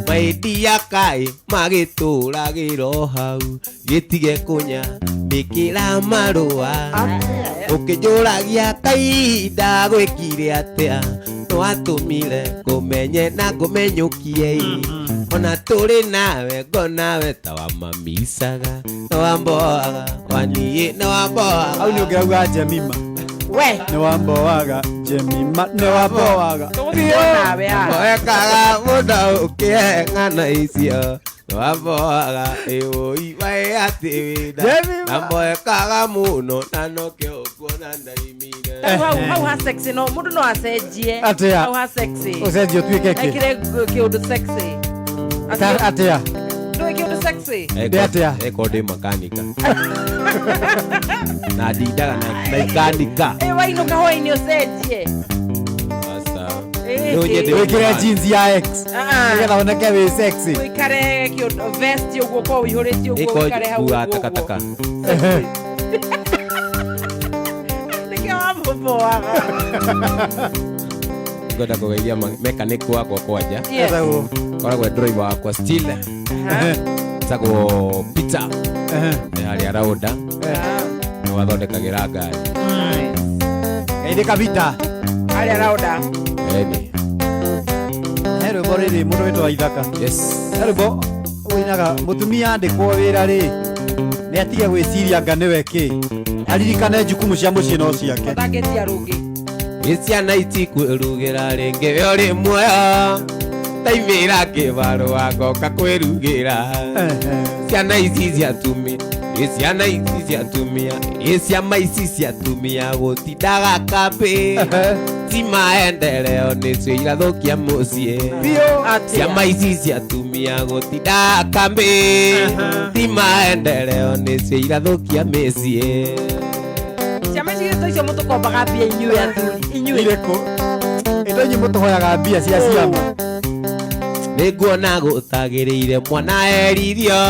maendia kaĩ magĩtũragĩro hau gĩtige kũnya mbĩkĩra marũa ũkĩnjũragia kainda gwĩkire atĩa nĩwatũmire ngũmenye na ngũmenyũkie ona tũrĩ nawe ngonawe ta wamamicaga nĩwamboaga waniĩ nĩwamboaga hau nĩ ũngĩrauga Jemima. We. Nĩ wamboaga Jemima nĩ wamboaga. Tũgũtigwo nawe haha. Mboekaga mũno ũkĩhe ng'ano icio nĩwamboaga ĩũi waĩ atĩ wĩna Jemima. na mboekaga mũno na nokĩo ũkuona ndaimire. Hau hau hau ha sexy no mũndũ no acenjie. Atĩa? Hau ha sexy. Ũcenjie ũtuĩke kĩ? Ekĩre kĩũndũ sexy. Atĩa? Ndũĩ kĩũndũ sexy? Ndĩ atĩa? Eko ndĩ makanika na ndindaga na ikanika. Ĩ wainũka hwaĩ-inĩ ũcenjie. Aca. Ĩ, Rĩu nyende Wĩkĩre jeans ya ex Ah, ah. nĩgetha woneke wĩ sexy. Ũikare kĩũndũ vest ũguo korwo ũihũrĩtie ũguo Ĩko ũikare hau nguaga ũguo ũguo. takataka. Nĩkĩo wamũboaga. Ngwenda kũgeithia mechanic wakwa kwanja Yes. Etagwo. koragwo e driver wakwa still Aha. etagwo Peter Eh, nĩ harĩa Raunda Ah. nĩwathondekagĩra ngari. Geithĩka Peter. Harĩa Raunda. Eni. He rwĩmbo rĩrĩ mũndũ wĩtwo Waithaka. Yes. He rwĩmbo ũinaga mũtumia andĩkwo wĩra rĩ nĩ atige gwĩciria anga nĩwe kĩ aririkane jukumu cia mũciĩ no ciake. Ũtangĩtia rũngĩ. Ĩ ciana itikwĩrugĩra rĩngĩ we ũrĩ muoyo ndaimĩra kĩbarũa ngoka kwĩrugĩra ciana ici cia atumia ĩ ciana ici cia atumia ĩ ciama ici cia atumia gũtindaga kambĩ ti maendeleo nĩcio irathũkia mũciĩ Biũ. Atĩa? ciama ici cia atumia gũtindaga kambĩ ti maendeleo nĩcio irathũkia mĩciĩ. Ciama ici gĩtũ icio mũtũkombaga mbia inyuĩ athuri. Inyuĩ. Irĩkũ? Ĩndo inyuĩ mũtũhoyaga mbia cia ciama. Nĩnguona gũtagĩrĩire mwana eririo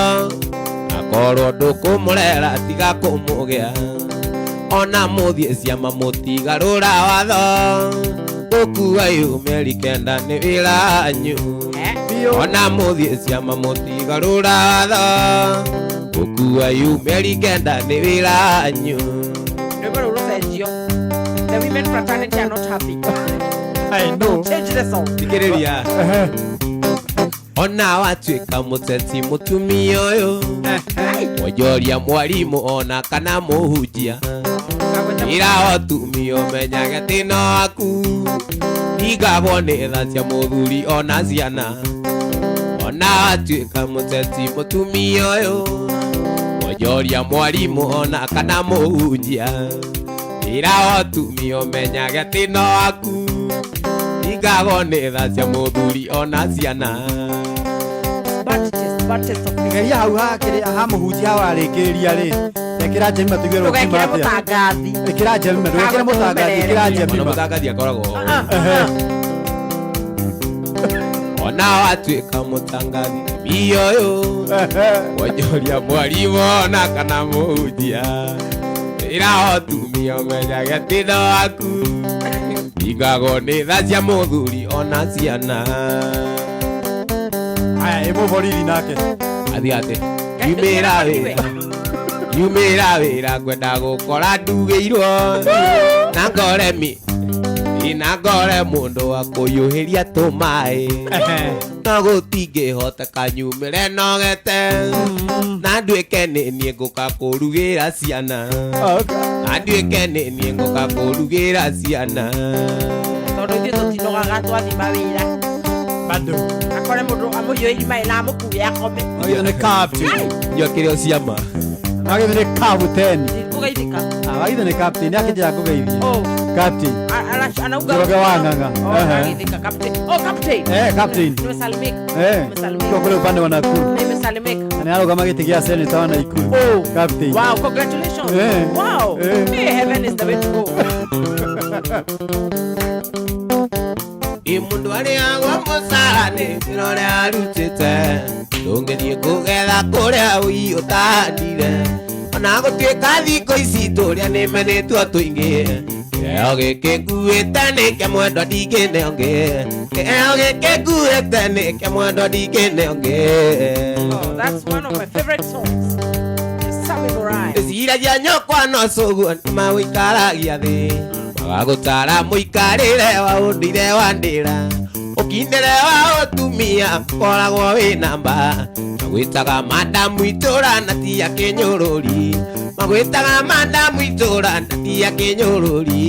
akorwo ndũkũmũrera tiga kũmũgĩa ona mũthiĩ ciama mũtigarũra watho gũkua yumĩri kenda nĩ wĩra wanyu. Eh? Biũ. Ona mũthiĩ ciama mũtigarũra watho gũkua yumĩri kenda nĩ wĩra wanyu. Rwĩmbo rũu rũcenjio. The women fraternity are not happy. I know. Change the song. Thikĩrĩria. Ona watuĩka mũteti mũtumia ũyũ, wonjoria mwarimũ ona kana mũhunjia, ira ũtumia ũmenyage atĩ no aku hingagwo nĩ tha cia mũthuri ona ciana. Ona watuĩka mũteti mũtumia ũyũ, wonjoria mwarimũ ona kana mũhunjia, ira ũtumia ũmenyage atĩ no aku hingagwo nĩ tha cia mũthuri ona ciana. Bad taste, bad taste of music. Geria hau hakĩrĩ ha mũhunjia warĩkĩrĩria rĩ, ĩkĩra Jemima tũigue rũkiuma Ndũgekĩre atĩa. mũtangathi. Ĩkĩra Jemima, ndũgekĩre mũtangathi, ĩkĩra Ona Jemima. mũtangathi akoragwo ho. Ah, ah, ah. Ona watuĩka mũtangathi mioyo, wonjoria mwarimũ ona kana mũhunjia, ĩra ũtumia ũmenyage atĩ no aku hingagwo nĩ tha cia mũthuri ona ciana. Aya, ĩ mũborithi nake. Athiĩ atĩ yumĩra wĩra, yumĩra wĩra, ngwenda gũkora ndugĩirwo na ngore mi na ngore mũndũ wa kũiyũhĩria tũmaĩ, no gũtingĩhoteka nyumĩre nogete na nduĩke nĩ niĩ ngũka kũrugĩra ciana, na nduĩke nĩ niĩ ngũka kũrugĩra ciana. Tondũ ithuĩ tũtinogaga twathi mawĩra. Bado. Akore mũndũ amũhiũhĩrie maĩ na amũkue akome. Wagithwo nĩ captain. Nyua kĩrĩa ciama. Wagithwo nĩ captain. Ndikũgeithĩka. Ah, wagithwo nĩ captain, akĩnjĩra ngũgeithie. Oh. Captain. Anauga Njoroge wa Ng'ang'a. Oh, Ehe. ageithĩka, captain. Oh, captain. Eh, captain. Nimesalimika. Eh, Nimesalimika. kwa kule upande wa Nakuru. Nimesalimika. Na nĩarũgama gĩtĩ gĩa senator wa Nakuru. Oh. Captain. Wow, congratulations. Eh. Wow. Eh. Hey, heaven is the way to go. Ĩ mũndũ arĩagwo mũcara nĩ wĩra ũrĩa arutĩte, ndũngĩthiĩ kũgetha kũrĩa ũi ũtahandire, ona gũtuĩka thikũ ici tũrĩa nĩmenĩtwo tũingĩ, kĩheo gĩkĩ nguĩte nĩ kĩa mwendwa ndingĩne ũngĩ, kĩheo gĩkĩ nguĩte nĩ kĩa mwendwa ndingĩne ũngĩ. Oh, that's one of my favorite songs. Sammy Murai. Ndĩciragia nyũkwa no cũguo nĩmagũikaragia thĩ, magagũtara mũikarĩre wa ũndũire wa ndĩra, ũkindĩre wa ũtumia ũkoragwo wĩ namba, magwĩtaga madamu itũra na ti a kĩnyũrũri, magwĩtaga madamu itũra na ti a kĩnyũrũri.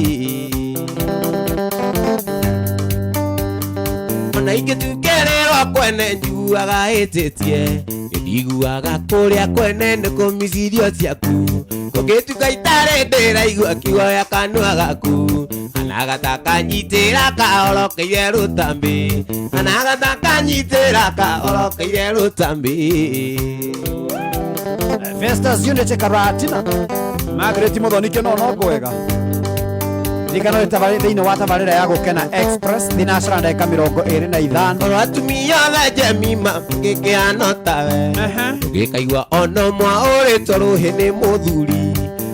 Ona ingĩtukĩrĩrwo kwene njiguaga hĩtĩtie, ndiguaga kũrĩa kwene nĩ kũmicirio ciaku, kũngĩtuka itarĩ ndĩraigua kĩguoya kanua gaku, anagata kanyitĩra kahorokeire rũtambĩ, anagata kanyitĩra kahorokeire rũtambĩ. Festus Unity Karatina. Margaret Muthoni kĩno no kwega. Ririkana wĩ thĩinĩ wa tabarĩra ya Gũkena Express thinacara ndagĩka 25. Oro atumia othe Jemima ngĩkĩhana tawe, ũgĩkaigua ona ũmwe ũrĩtwo rũhĩ nĩ mũthuri,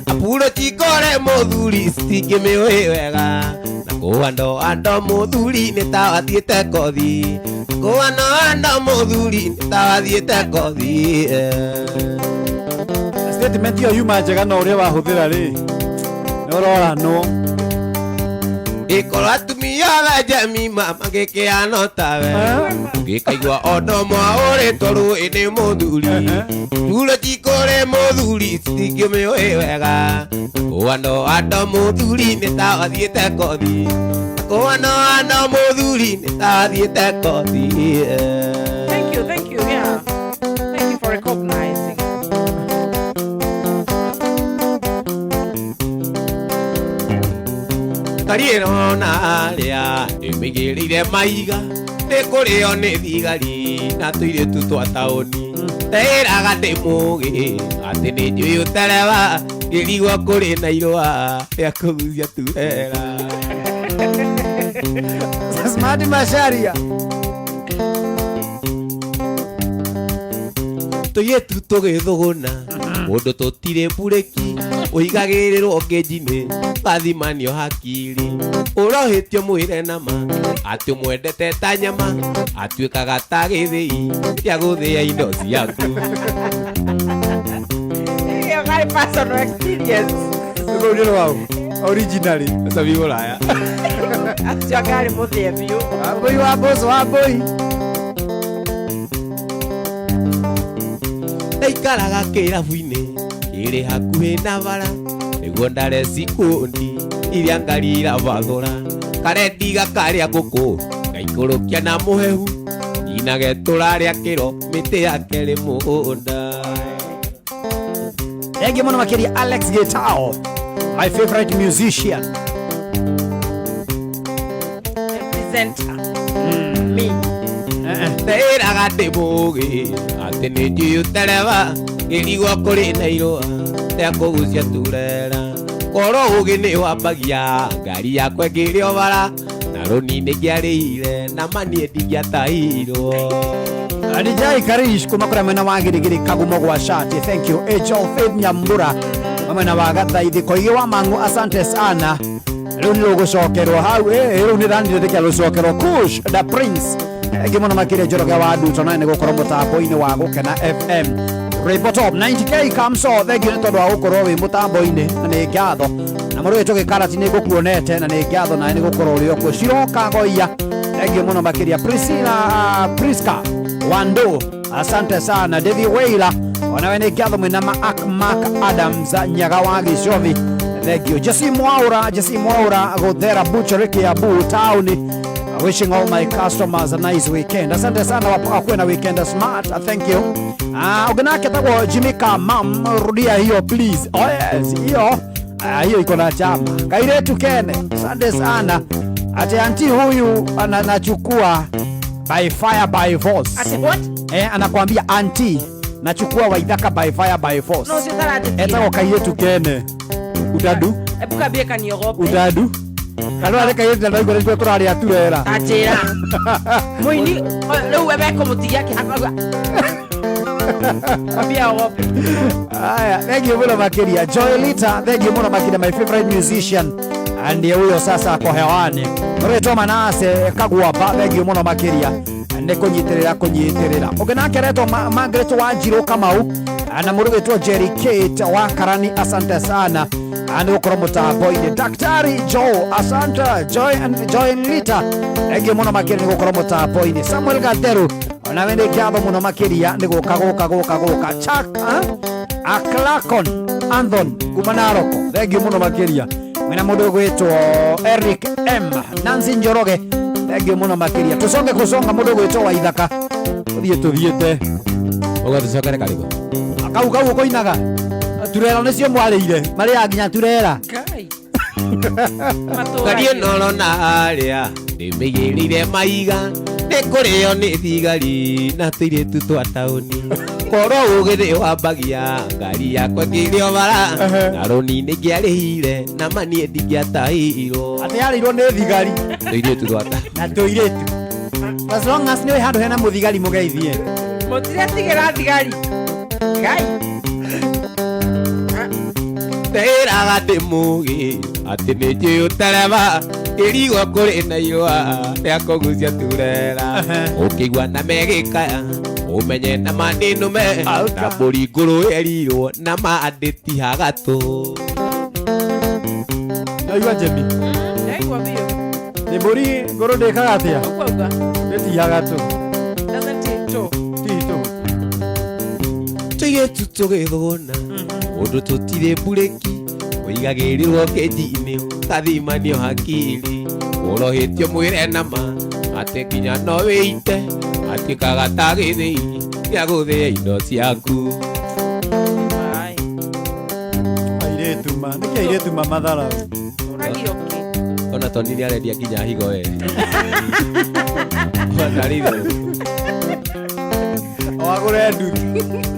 apuro cikore mũthuri citingĩmĩũĩ wega, na kũandũ andũ mũthuri nĩ ta wathiĩte kothi, kũandũ andũ mũthuri nĩ ta wathiĩte kothi. Statement ĩyo yuma njega no ũrĩa wahũthĩra rĩ, nĩ ũroranwo. Ĩkorwo atumia othe Jemima mangĩkĩhana tawe, ũgĩkaigua ona ũmwe ũrĩtwo rũĩ nĩ mũthuri, turo cikũrĩ mũthuri citingĩmĩũĩ wega, kũandũ andũ mũthuri nĩ ta wathiĩte kothi, kũandũ andũ mũthuri nĩ ta wathiĩte kothi. Thank you, thank you, yeah. Thank you for recognizing. Kariĩrona arĩa ndĩmĩigĩrĩire maiga, nĩ kũrĩo nĩ thigari na tũirĩtu twa taũni, ndeĩraga ndĩ mũgĩ atĩ nĩ njũĩ ũtereba, ngĩrigwo kũrĩ na irũa rĩa kũgucia turera. Smart Macharia. Tũirĩtu tũgĩthũgũna mũndũ tũtirĩ burĩki, ũigagĩrĩrwo kĩnjinĩ gathimanio hakiri, ũrohĩtio mwĩre nama atĩ ũmwendete ta nyama, atuĩkaga ta gĩthĩi gĩa gũthĩa indo ciaku. Ĩyo my personal experience. Rũrũ rwao originally. Sami Mũraya. Acio anga arĩ mũthĩe biũ. Wambui wa mboco wambui. Ndaikaraga kĩrabu-inĩ kĩrĩ hakuhĩ na bara nĩguo ndare cikundi iria ngari irabathũra karendiga karĩa ngũkũ ngaikũrũkia na mũhehu nyina getũra rĩa kĩro mĩtĩ yake rĩ mũgũnda. Thengiũ mũno makĩria Alex Gitao, my favorite musician. Presenter me. Ndeĩraga ndĩ mũgĩ atĩ nĩ njũĩ ũtereba ngĩrigwo kũrĩ na irũa rĩa kũgucia turera korwo ũgĩ nĩ wambagia ngari yakwa ĩngĩrĩ o bara na rũni nĩngĩarĩire na maniĩ ndingĩatahirwo. Adijai Karish kuma kũrĩa mwena wa Girigiri Kagumo gwa shati. Thank you. Angel Faith Nyambura mwena wa Gathaithi Koigi wa Mangu, asante sana. Rĩu nĩ rũgũcokerwo hau rĩu nĩ ranire rĩkĩa rũcokerwo. Kush the Prince ĩngĩ mũno makĩria Njoroge wa Nduto nawe nĩ gũkorwo mũtambo-inĩ wa Gũkena FM. Rwĩmbo Top 90K Kamso, thank you nĩ tondũ wa gũkorwo wĩ mũtambo-inĩ na nĩ ngatho. Na mũrũ witũ gĩkarati nĩ ngũkuonete na nĩ ngatho nawe nĩ gũkorwo ũrĩ okuo. Ciroka Goia, thank you mũno makĩria. Priscilla Priska Wando, asante sana. David Weila, onawe nĩ ngatho mwĩna Mark Adams Nyaga wa Gĩcothi, thank you. Jesse Mwaura, Jesse Mwaura Gothera Butchery Kiambu Town, wishing all my customers a nice weekend. Asante sana, wakuwe na weekend smart. Thank you. Ũngĩ tagwo Jimmy Kamam, rudia hiyo please. Oh yes, hiyo hiyo iko na chama. Kairetu Kene, asante sana. Ate anti huyu anachukua by fire by force. Ate what? Anakuambia anti nachukua Waithaka by fire by force. No, ũcio taratĩtie. Etagwo Kairetu Kene. Utadu? Ebu kambie kaniogope. Utadu? Kanua rĩ kairetu ndaigua nĩtue tũrarĩa turera. Tanjĩra mũini rĩu we mekũmũtigia akĩhaka kwambia ogope. Aya, thank you mũno makĩria. Joy Lita, thank you mũno makĩria, my favorite musician. Ndiye huyo sasa ako hewani. Rĩtwa Manase Kagwamba, thank you mũno makĩria. Nĩ kũnyitĩrĩra kũnyitĩrĩra. Ũngĩ nake aretwo Margaret Wanjirũ Kamau na mũndũ wĩtwo Jerry Kate wa Karani, asante sana. Nĩ gũkorwo mũtambo-inĩ. Daktari Joe, asante. Joy Joy Lita, thank you mũno makĩria nĩ gũkorwo mũtambo-inĩ. Samuel Gateru, onawe nĩ ngatho mũno makĩria nĩ gũka gũka gũka gũka. Chuck Aklakon Anthon kuma Naroko, thank you mũno makĩria. Mwena mũndũ ũgwĩtwo Eric M Nancy Njoroge, thank you mũno makĩria. Tũconge kũconga mũndũ ũgwĩtwo Waithaka, tũthiĩ tũthiĩte. Ũguo tũcokere karĩkũ? Kau kau ũkoinaga turera nĩcio mwarĩire marĩaga nginya turera. Ngai. Ngari ĩno ũrona harĩa ndĩmĩigĩrĩire maiga nĩ kũrĩo nĩ thigari na tũirĩtu twa taũni korwo ũgĩ nĩ wambagia ngari yakwa ĩngĩrĩ o bara na rũni nĩngĩarĩhire na maniĩ ndingĩatahirwo. Atĩ yarĩirwo nĩ thigari tũirĩtu twa taũni na tũirĩtu. As long as nĩ wĩ handũ hena mũthigari mũgeithie. Mũtiretigĩra thigari. Ngai. Ndeĩraga ndĩ mũgĩ atĩ nĩ njũĩ ũtereba ngĩrigwo kũrĩ na irũa rĩa kũgucia turera ũkĩigua na megĩkaya ũmenye na ma nĩ nũme na mbũri ngũrũ yerirwo na ma ndĩtihaga tũ. Ndaigua Jemmy. Ndaigua biũ. Nĩ mbũri ngũrũ ndĩkaga atĩa? Ũguo auga. Ndĩtihaga tũ. Doesn't it too? Ti tũ. Tũirĩtu tũgĩthũna ũndũ tũtirĩ mburĩki ũigagĩrĩrwo kĩnji-inĩ ũgathimanio hakiri ũrohĩtio mwĩre nama atĩ nginya no wĩite atuĩkaga ta gĩthĩi gĩa gũthĩa indo ciaku. Ai. Airĩtu ma, nĩkĩ airĩtu ma matharau? Ũragio kĩ? Ona Tony nĩ arendia nginya higo we. Ona ritho. Wagũre nduthi.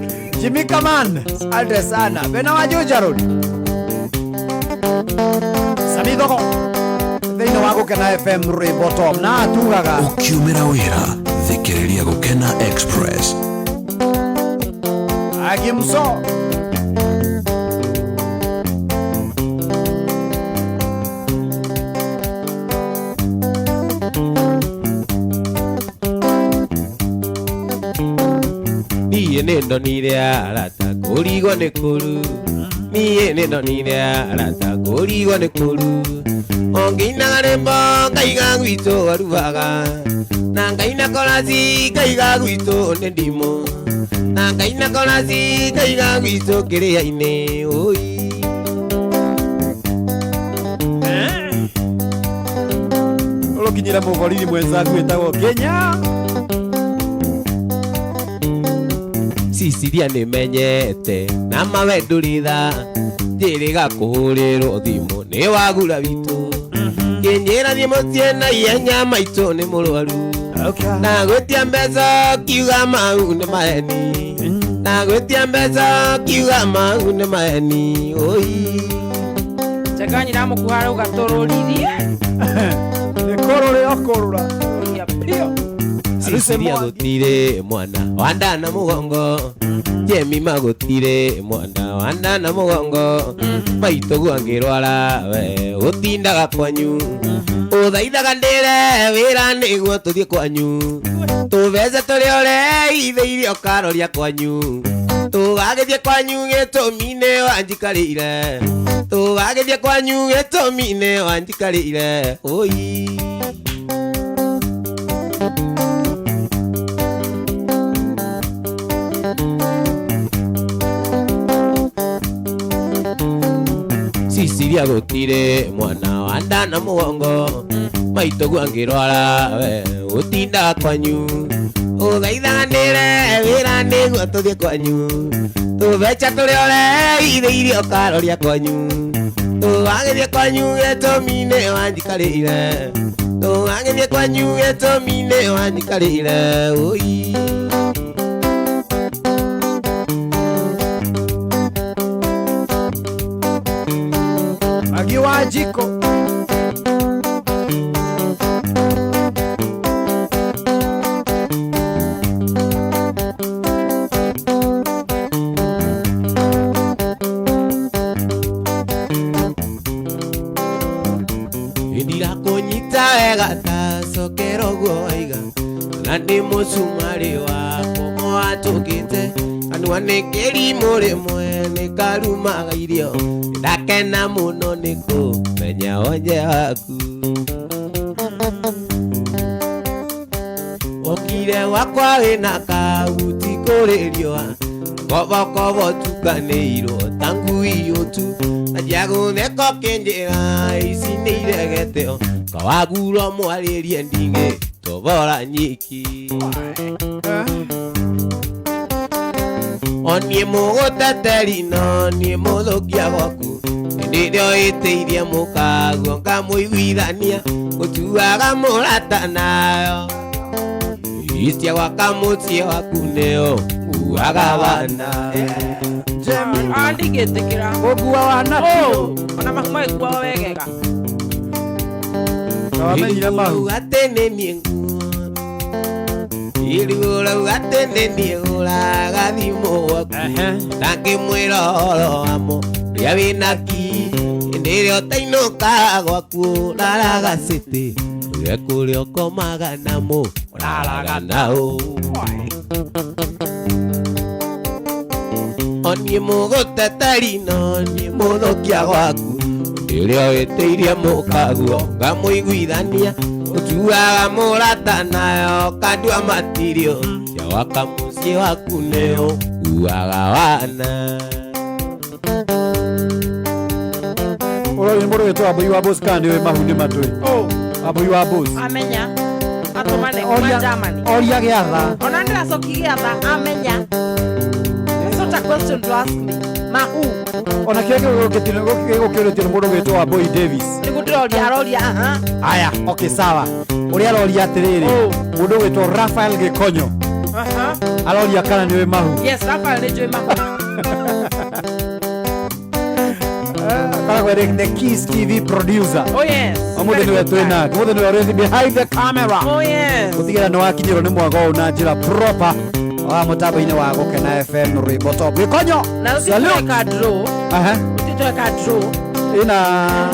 Jimmy Kaman, asante sana. Bena wa Juja Road. Sami Thogo. Thĩinĩ wa Gũkena FM rwĩmbo Top na atugaga Ũkiumĩra wĩra thikĩrĩria Gũkena Express. Agimso. Niĩ nĩ ndonire arata kũrigwo nĩ kũru. Niĩ nĩ ndonire arata kũrigwo nĩ kũru. Ongĩinaga rwĩmbo ngaiga gwitũ arugaga na ngaina koraci ngaiga gwitũ nĩ ndimũ na ngaina koraci ngaiga gwitũ kĩrĩa-inĩ oi. Ũrũkinyĩre mũborithi mwenzaku wĩtagwo Kenya. Ciciria nĩmenyete na mawe ndũrĩ tha njĩrĩga kũhũrĩrwo thimũ nĩ wagura witũ kĩnjĩra thiĩ mũciĩ na ihenya maitũ nĩ mũrwaru na gwĩtia mbeca kiuga mau nĩ maheni na gwĩtia mbeca kiuga mau nĩ maheni oi. Chekanyi namukuha rauga tũrũririe. Nĩ kũrũrĩ okũrũra. Rũria pio. Ciciria gũtirĩ mwana wanda na mũgongo Jemima gũtirĩ mwana wanda na mũgongo maitũ angĩrwara we ũtindaga kwanyu ũthaithaga ndĩre wĩra nĩguo tũthiĩ kwanyu tũbeca tũrĩa ũreithĩirie ũkaroria kwanyu tũgagĩthiĩ kwanyu gĩtũmi-inĩ wanjikarĩire tũgagĩthiĩ kwanyu gĩtũmi-inĩ wanjikarĩire oi. Ciciria gũtirĩ mwana wanda na mũgongo maitũ angĩrwara we ũtindaga kwanyu ũthaithaga ndĩre wĩra nĩguo tũthiĩ kwanyu tũbeca tũrĩa ũreithĩirie ũkaroria kwanyu tũgagĩthiĩ kwanyu gĩtũmi-inĩ wanjikarĩire tũgagĩthiĩ kwanyu gĩtũmi-inĩ wanjikarĩire oi. Magi wa jiko. Ndĩrakũnyita wega tacokera ũguo waiga na ndĩ mũcumarĩ wakwa watũkĩte kanua nĩ kĩrimũ rĩmwe nĩ karumaga irio ndakena mũno nĩ kũmenya wonje waku okire gwakwa wĩna kahuti kũrĩ riũa kobokobo tukanĩirwo ta ngui ũtu na njagũtheka ũkĩnjĩra ici nĩ iregeteo kawaguro mwarĩrie ndingĩ tobora nyiki onie mũgũteteri no niĩ mũthũkia gwaku hĩndĩ ĩrĩa ũhĩtĩirie mũkaguo ngamũiguithania gũtuaga mũrata nayo icia gwaka mũciĩ waku nĩo nguaga wana. Ndingĩtĩkĩra. Gũkua wana Oh, ona mahu magĩkuaga wegega. Wamenyire mahu. Atĩ nĩ niĩ irigũrauga atĩ nĩ niĩ ngũraga thimũ gwaku ndangĩmwĩra ũhoro wamo rĩrĩa wĩna ki hĩndĩ ĩrĩa ũtainũka gwaku ũraraga city ũrĩa kũrĩa ũkomaga namo ũraraga nao oniĩ mũgũteteri no niĩ mũthũkia gwaku rĩrĩa wĩtĩirie mũkaguo ngamũiguithania ũtuaga mũrata nayo kandua matirio cia gwaka mũciĩ waku nĩo uaga wana. Ũroria mũndũ wĩtwo Wambui wa Bos kana nĩũĩ mahu nĩ matũĩ? Wambui wa Bos. Amenya. Atũmane kuma Germany. Oria gĩatha. Ona ndĩracokia gĩatha amenya. That's not a question to ask me. Mahu. Ona kĩrĩa gĩgũkĩũrĩtio nĩ mũndũ wĩtwo Wambui Davis. Nĩguo ndĩroria aroria aha. Aya, okay sawa. Ũrĩa aroria atĩrĩrĩ, mũndũ wĩtwo Raphael Gĩkonyo. Aha. Aroria kana nĩũĩ mahu. Yes, Raphael nĩ njũĩ mahu. Karagwo the Kiss TV producer. Oh yes. Ũmũthĩ nĩwe twĩ nake. Ũmũthĩ nĩwe ũrĩ behind the camera. Oh yes. Gũtigĩrĩra nĩ wakinyĩrwo nĩ mwago ũyũ na njĩra proper wa mũtambo-inĩ wa Gũkena FM rwĩmbo top. Gĩkonyo. Na rũciũ Salute. tweka draw. Aha. Rũciũ tweka draw. Ĩna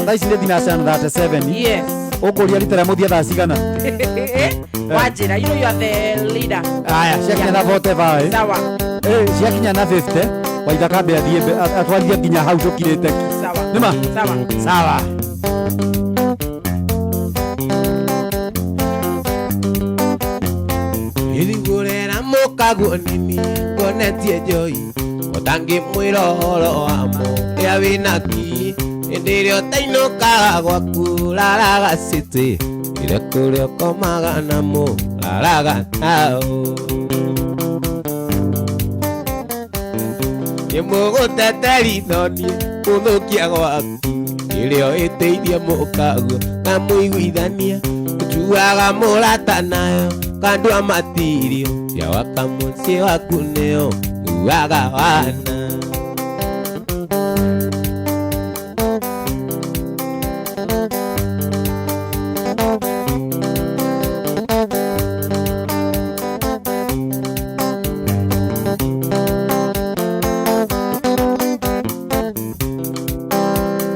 thaa ici nĩ thinacara na 37. Yes. Ũkũria rita rĩa mũthia thaa cigana? Wanjĩra, you know you are the leader. Aya, ciakinya na 45. Sawa. Ciakinya na 50. Waithaka ambe athiĩ atwarithie nginya hau tũkirĩte. Sawa. Nĩma? Sawa. Sawa. Mũkaguo nini ngonetie njoi ũtangĩmwĩra ũhoro wa mũrĩa wĩnaki hĩndĩ ĩrĩa ũtainũkaga gwaku raraga city ĩrĩa kũrĩa ũkomaga na mũraraga nao nĩ mũgũtete ritho niĩ gũthũkia gwaku ĩrĩa ĩteithie mũkaguo na mũiguithania ũtuaga mũrata nayo kandua matirio yawaka mũciĩ waku nĩo uaga wana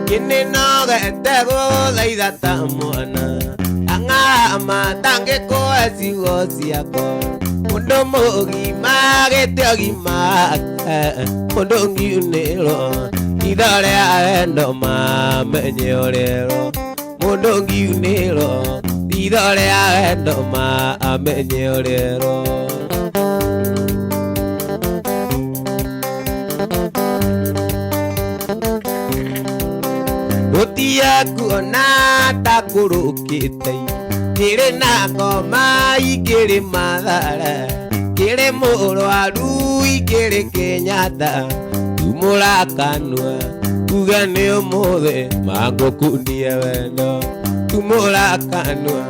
Kininoge gũthaitha ta mwana ang'ama tangĩkũhe ciugo ciakwa mũndũ mũgima gĩte ũgima mũndũ ngiunĩrwo itho rĩa wendo mamenye ũrĩrwo mũndũ ngiunĩrwo itho rĩa wendo mamenye ũrĩrwo Gũtia kuona ta kũrũkĩte kĩrĩ na ngoma ikĩrĩ Mathare kĩrĩ mũrwaru ikĩrĩ Kenyatta tumũra kanua uge nĩ ũmũthĩ mangũkundie wendo tumũra kanua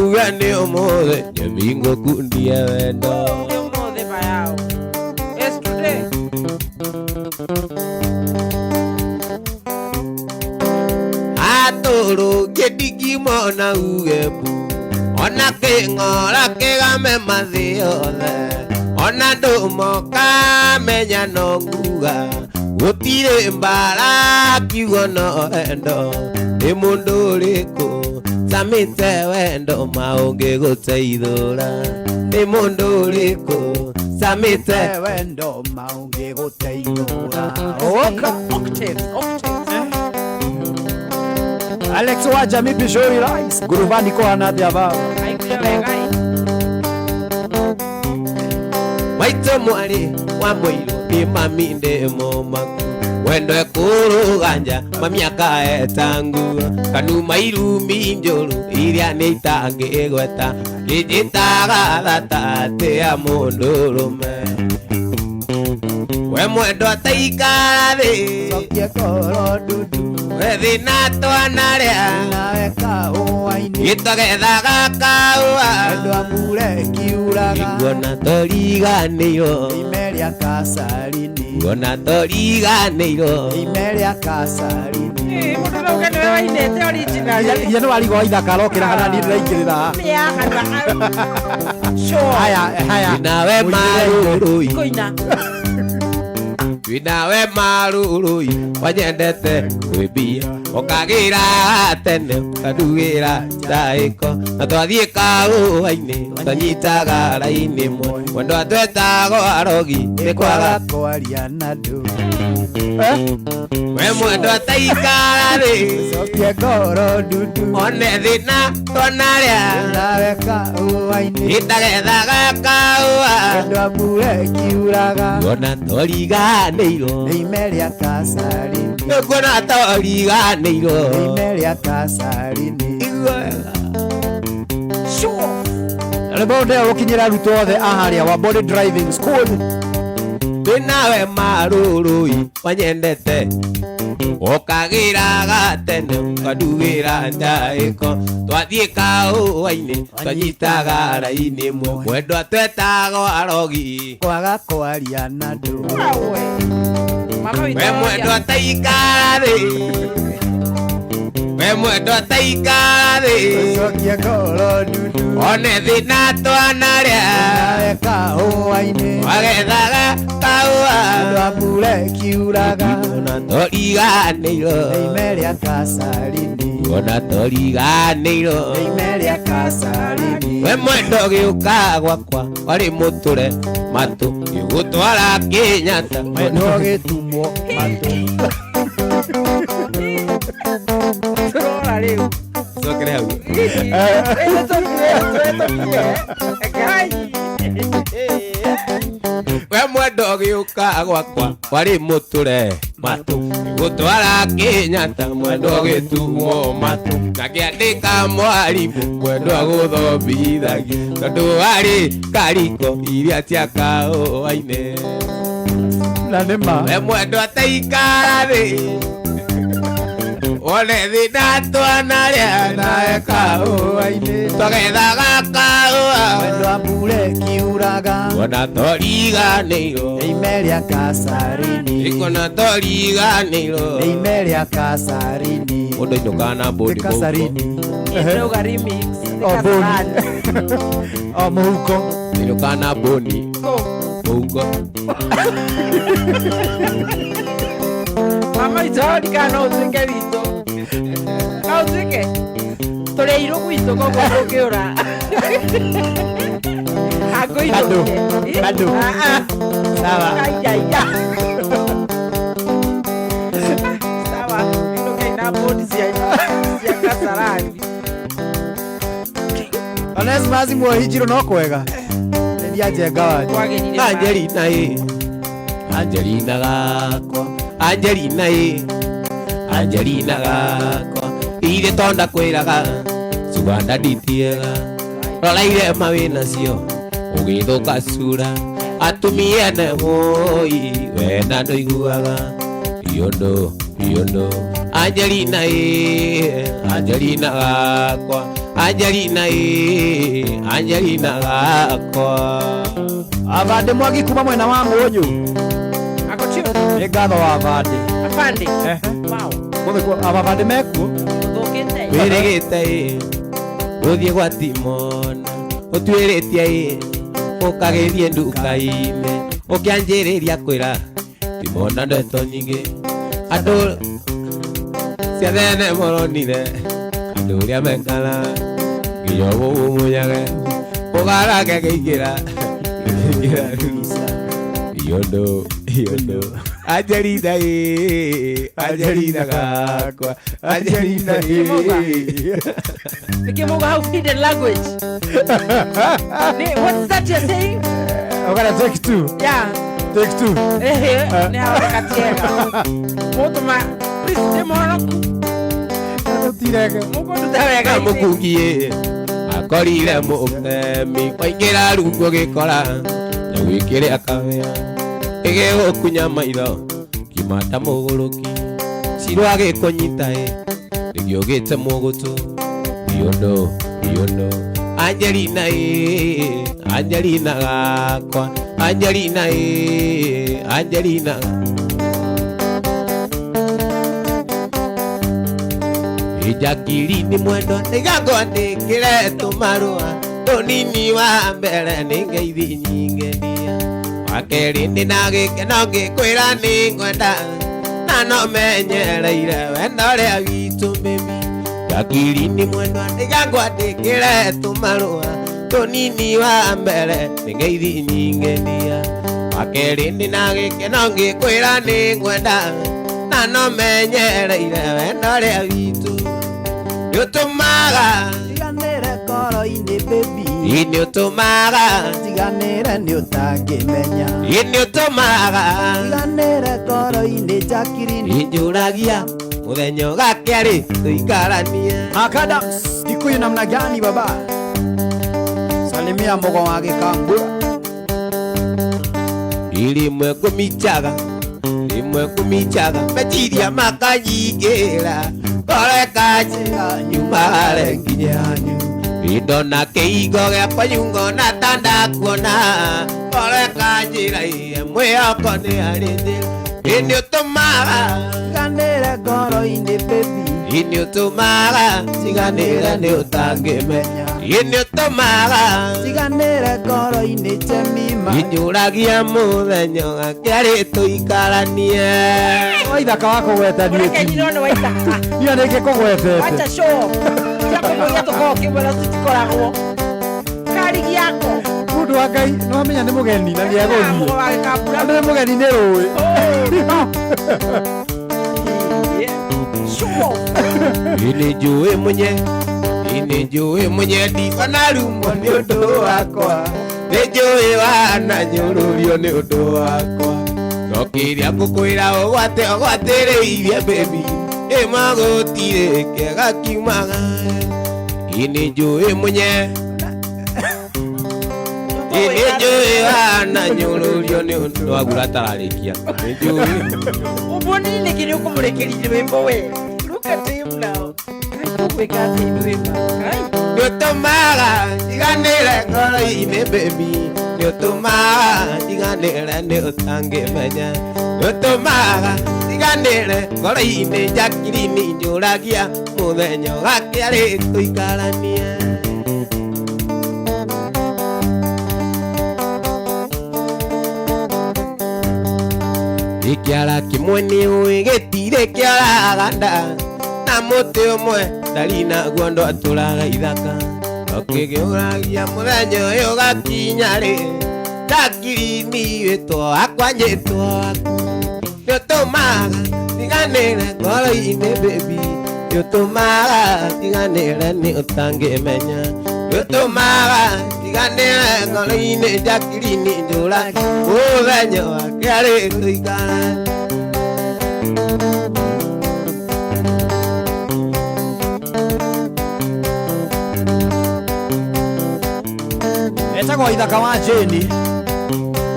uge nĩ ũmũthĩ nyemi ngũkundie wendo Ũmũthĩ bayao. It's today. Atũrũ ngĩndingimona uge mbu ona kĩng'ora kĩgame mathĩ yothe ona ndũmoka menya no nguga gũtirĩ mbara kiugo no wendo nĩ mũndũ ũrĩkũ camĩte wendo maũngĩgũteithũra nĩ mũndũ ũrĩkũ camĩte wendo maũngĩgũteithũra oka Octaves, octaves. Alex wa Jamii Bishori Rice Guruvani ko anathia baba Aiguire wega ĩ. Maitũ mwarĩ wa mũirũ nĩ mami ndĩ mũmaku wendo ekũrũganja mami akaeta nguo kanuma irumi njũru iria nĩ itangĩgweta kĩnjĩtaga thata atĩa mũndũrũme we mwendo ataikara thĩ cokie ngoro ndundu we thĩna twanarĩa nawe kahũa-inĩ gĩtwagethaga kahũa wendo ambure kiuraga nguona tũriganĩirwo ime rĩa kacarini nguona tũriganĩirwo ime rĩa kacarini Ĩ, mũndũ no uge nĩwe wainĩte original. Nginya nĩ warigwo ithaka arokĩra hana niĩ ndĩraingĩrĩra haha. Mĩa kanua hau. Sure. Haya haya Twĩnawe marũrũi Kũina. twĩnawe marũrũi wanyendete kwĩmbia ũkagĩra tene ũkandugĩra ndaĩko na twathiĩ kahũa-inĩ twanyitaga raini ĩmwe mwendo atwetagwo arogi nĩ kwaga kwaria na andũ we mwendo ataikara thĩ cokie ngoro ndundu one thĩna twanarĩa nawe kahũa-inĩ ĩtagethaga kahũa wendo ambure kiuraga nguona tũriganĩirwo ime rĩa kacarini nguona tũriganĩirwo ime rĩa kacarini Sure. rwĩmbo rũrũ ndĩrenda gũkinyĩra arutwo othe a harĩa wa body driving school twĩnawe marũrũi wanyendete ũkagĩraga tene ũkandugĩra ndaĩko twathiĩ kahũa-inĩ twanyitaga raini ĩmwe mwendo atwetagwo arogi kwaga kwaria na andũ Wawe. Mama witũ we mwendo aroria. ataikara thĩ we mwendo ataikara thĩ cokie ngoro ndundu one thĩna twanarĩa nawe kahũa-inĩ wagethaga kahũa wendo ambure kiuraga ona tũriganĩirwo ime rĩa kacarini ona tũriganĩirwo ime rĩa kacarini we mwendo gĩũka gwakwa warĩ mũtũre matũ gĩgũtwara Kenyatta wendo gĩtumwo matũ Tũrora rĩu. cokere hau Ĩ, tũkire, tũkire. Ngai. We mwendo ũgĩũka gwakwa warĩ mũtũre matũ gũtwara Kenyatta mwendo ũgĩtumwo matũ ngakĩandĩka mwarimũ mwendo agũthomithagia tondũ warĩ kariko iria cia kahũa-inĩ Na nĩ ma. We mwendo ataikara thĩ wone thĩna twanarĩa nawe kahũa-inĩ twagethaga kahũa Mwendo wa mbure kiuraga. Ona toriganĩirwo Nĩ ime rĩa Kasarini. Ikona toriganĩirwo Nĩ ime rĩa Kasarini. Mũndũ ainũkaga na Nĩ mbũndi mũhuko. Kasarini. Ndĩrauga remix. Nĩ O mbũni. Kasarani. O mũhuko. Ainũkaga na mbũni Go. mũhuko. Mama itũ kana no ũtuĩke witũ. No ũtuĩke. Tũrĩ airũ gwitũ koguo ndũngĩũra. Andũ. Angũinũke. Andũ. Sawa. Aiaia. Sawa. Inũkei na mbũndi cia Kasarani. Onesmus Mwohinjirũ no kwega. Nĩ njenga wanyu. Kwagĩrire ma. Angelina ĩ Angelina gakwa Angelina ĩ Angelina gakwa irĩ tonda kwĩraga Suganda nditiega rora irema wĩnacio ũgĩthũka cura atumia ene woi wena ndũiguaga iondo iondo Angelina ĩ Angelina gakwa Angelina ĩ Angelina gakwa Avande Mwangi kuma mwena wa Mũnyũ. Ako tune. Nĩ ngatho wa Avande. Afande. Ehe. Wow. Gũthĩ kuo Avande mekuo. Ũthũkĩte. Wĩrĩgĩte ĩ gũthiĩ gwa Timona ũtuĩrĩtie ĩ ũkagĩthiĩ nduka-inĩ ũkĩanjĩrĩria kwĩra Timona ndeto nyingĩ andũ cia thene moronire andũ ũrĩa mekara nginya ũmumunyage ũgarage kĩingĩra kĩingĩra iondo iondo Angelina ĩ Angelina gakwa Angelina ĩ Nikimuga how hidden language. What's that you're saying? Ogara take two. Yeah. Take two. Ehe, nĩ haroneka tiega. Mũtũma, please ndĩ mũhonoku. Tũtirege. Mũkũnduta wega na itĩ. mũkungi akorire mũtemi waingĩra rungu gĩkora nyagwĩkĩre akawĩa ĩgĩgũkunya maitho kimata mũgũrũki cirwa gĩkũnyita ĩ rĩgĩũgĩte mũgũtũ iondo iondo Angelina ĩ Angelina gakwa Angelina ĩ Angelina Ijakiri mwendo nĩgangwandĩkĩre tũmarũa tũnini wa mbere nĩ ngeithi nyingĩ ndia wa kerĩ ndĩna gĩkeno ngĩkwĩra nĩ ngwenda na no menyereire wendo ũrĩa witũ mĩmi Jakiri nĩ mwendo nĩgangwandĩkĩre tũmarũa tũnini wa mbere nĩ ngeithi nyingĩ ndia wa kerĩ ndĩna gĩkeno ngĩkwĩra nĩ ngwenda na no menyereire wendo ũrĩa witũ nĩũtũmaga Tiganĩre ngoro-inĩ baby. Ĩ nĩũtũmaga Tiganĩre nĩ ũtangĩmenya. Ĩ nĩũtũmaga Tiganĩre ngoro-inĩ Jacqueline. Injũragia mũthenya ũgakĩarĩ tũikaranie Akadams, Kikuyu namna gani baba? Salimia mogo wa Gĩkambura. Irimwe kũmichaga rimwe kũmichaga meciria makanyingĩra ngoro ĩkanjĩra nyumare nginye hanyu indona kĩhingo gĩakwa nyungo na tandakuona ngoro ĩkanjĩra iye mwĩhoko nĩ harĩ njĩra ĩ nĩũtũmaga Tiganĩre ngoro-inĩ baby. Ĩ nĩũtũmaga tiganĩre nĩ ũtangĩmenya Ĩ nĩũtũmaga Tiganĩre ngoro-inĩ Jemima. Injũragia mũthenya ũgakĩarĩ tũikaranie Waithaka wa kũgweta Mũreke nyino nĩ waithaka. Niĩ nĩkĩ kũgwetete. Wacha show off. Cia kũmũria tũkoragwo kĩmwĩra tũtikoragwo. Karigi yako. Mũndũ wa Ngai no amenya nĩ mũgeni na nĩ egũthiĩ. Mũgo wa Gĩkambura. Andũ nĩ mũgeni nĩ rũĩ. Show off. Ĩ nĩ njũĩ mũnye Ĩ nĩ njũĩ mũnye ndikona rumo nĩ ũndũ wakwa nĩ Nĩ njũĩ wananyũrũrio nĩ ũndũ wakwa no kĩrĩa ngũkwĩra ũgwate ũgwatĩrĩirie baby ĩma gũtirĩ kĩega kiumaga ĩ nĩ njũĩ munye ĩ nĩ njũĩ wananyũrũrio nĩ ũndũ wagura atararĩkia nĩ njũĩ Uboni nĩkĩ nĩ ũkũmũrekeria rwĩmbo we? Look at him now. Ngai tũgwĩka atĩa ithuĩ ma? Ngai. Nĩũtũmaga njiganĩre ngoro-inĩ baby nĩũtũmaga njiganĩre nĩ ũtangĩmenya nĩũtũmaga njiganĩre ngoro-inĩ njakirini njũragia mũthenya ũgakĩa rĩ tũikaranie. Gĩkĩara kĩmwe nĩ ũĩ gĩtirĩ kĩoraga nda na mũtĩ ũmwe ndari naguo ndwatũraga ithaka ũkĩgĩũragia mũthenya ũyũ ũgakinya rĩ ndakirini wĩtwo wakwa nyĩtwo waku nĩũtũmaga tiganĩre ngoro-inĩ baby nĩũtũmaga tiganĩre nĩ ũtangĩmenya nĩũtũmaga tiganĩre ngoro-inĩ njakirini njũra mũthenya wake arĩ tũikara. Etagwo Ithaka wa Jane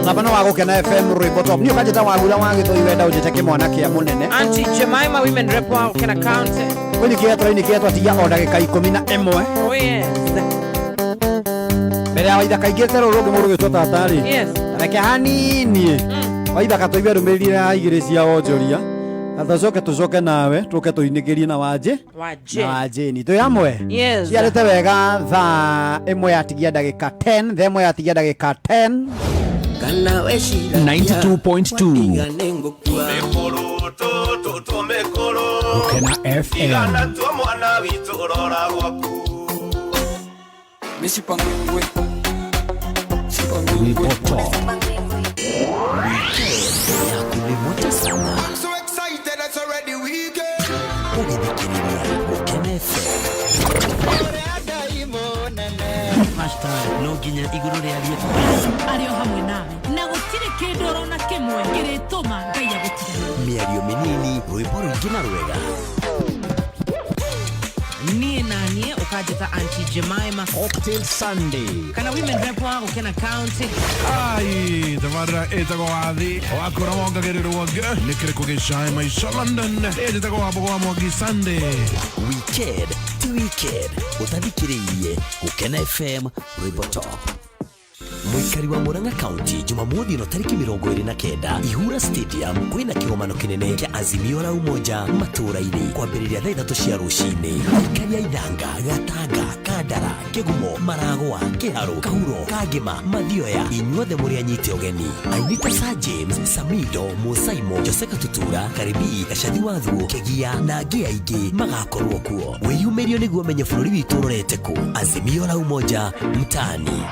namba wa Gũkena FM rwĩmbo top niĩ ũkanjĩta Wagura wa Gĩthũi wenda ũnjĩte kĩmwana kĩa mũnene. Auntie Jemima women rep wa Gũkena County. Kwĩni kĩetwo-inĩ kĩetwo atigia o ndagĩka 11. Oh yes. Mbere ya Waithaka ingĩte rũrũ rũngĩ mũndũ gwĩtwo tata-rĩ. Yes. Reke hanini Waithaka tũigue ndũmĩrĩri ya igĩrĩ cia wonjoria na tũcoke tũcoke nawe tũke tũinĩkĩrie na wanjĩ Wa na Jane. wa Jane twĩ hamwe. Yes. Ciarĩte wega thaa ĩmwe yatigia ndagĩka 10 thaa ĩmwe yatigia ndagĩka 10. Kana weciragia 92.2. watiga nĩngũkua. Gũkena FM. Rwĩmbo top. Yaku nĩ moto sana ũgĩthikĩrĩria Gũkena FM. No nginya igũrũ rĩarie arĩ o hamwe nawe na gũtirĩ kĩndũ orona kĩmwe kĩrĩtũma Ngai agũtigane. Mĩario mĩnini rwĩmbo rũingĩ na rwega. Niĩ naniĩ ũkanjĩta Auntie Jemima Cocktail Sunday. kana women rep wa Gũkena County. Ai, tabarĩra ĩtagwo wathi wakũra wongagĩrĩrwo nĩ kĩrĩkũ gĩcaĩ maica London ĩtagwo wa Mbogo wa Mwangi Sunday. Weekend ti weekend ũtathikĩrĩirie Gũkena FM rwĩmbo top. Mũikari wa Murang'a County Jumamothi ĩno tarĩki 29 Ihura Stadium kwĩna kĩgomano kĩnene kĩa Azimio la Umoja matũũra-inĩ kwambĩrĩria thaa 3 cia rũcinĩ. Aikari a Ithanga, Gatanga, Kandara, Kĩgumo, Maragwa, Kĩharũ, Kahuro, Kangĩma, Mathioya, inyuothe mũrĩ anyite ũgeni. Aini ta Sir James, Samido, Musaimo, Jose Katutura, Karibii, Gacathi wa Thuo, Kĩgia na angĩ aingĩ magakorwo kuo. Wĩyumĩrio nĩguo ũmenye bũrũri witũ ũrorete kũ. Azimio la Umoja mtaani.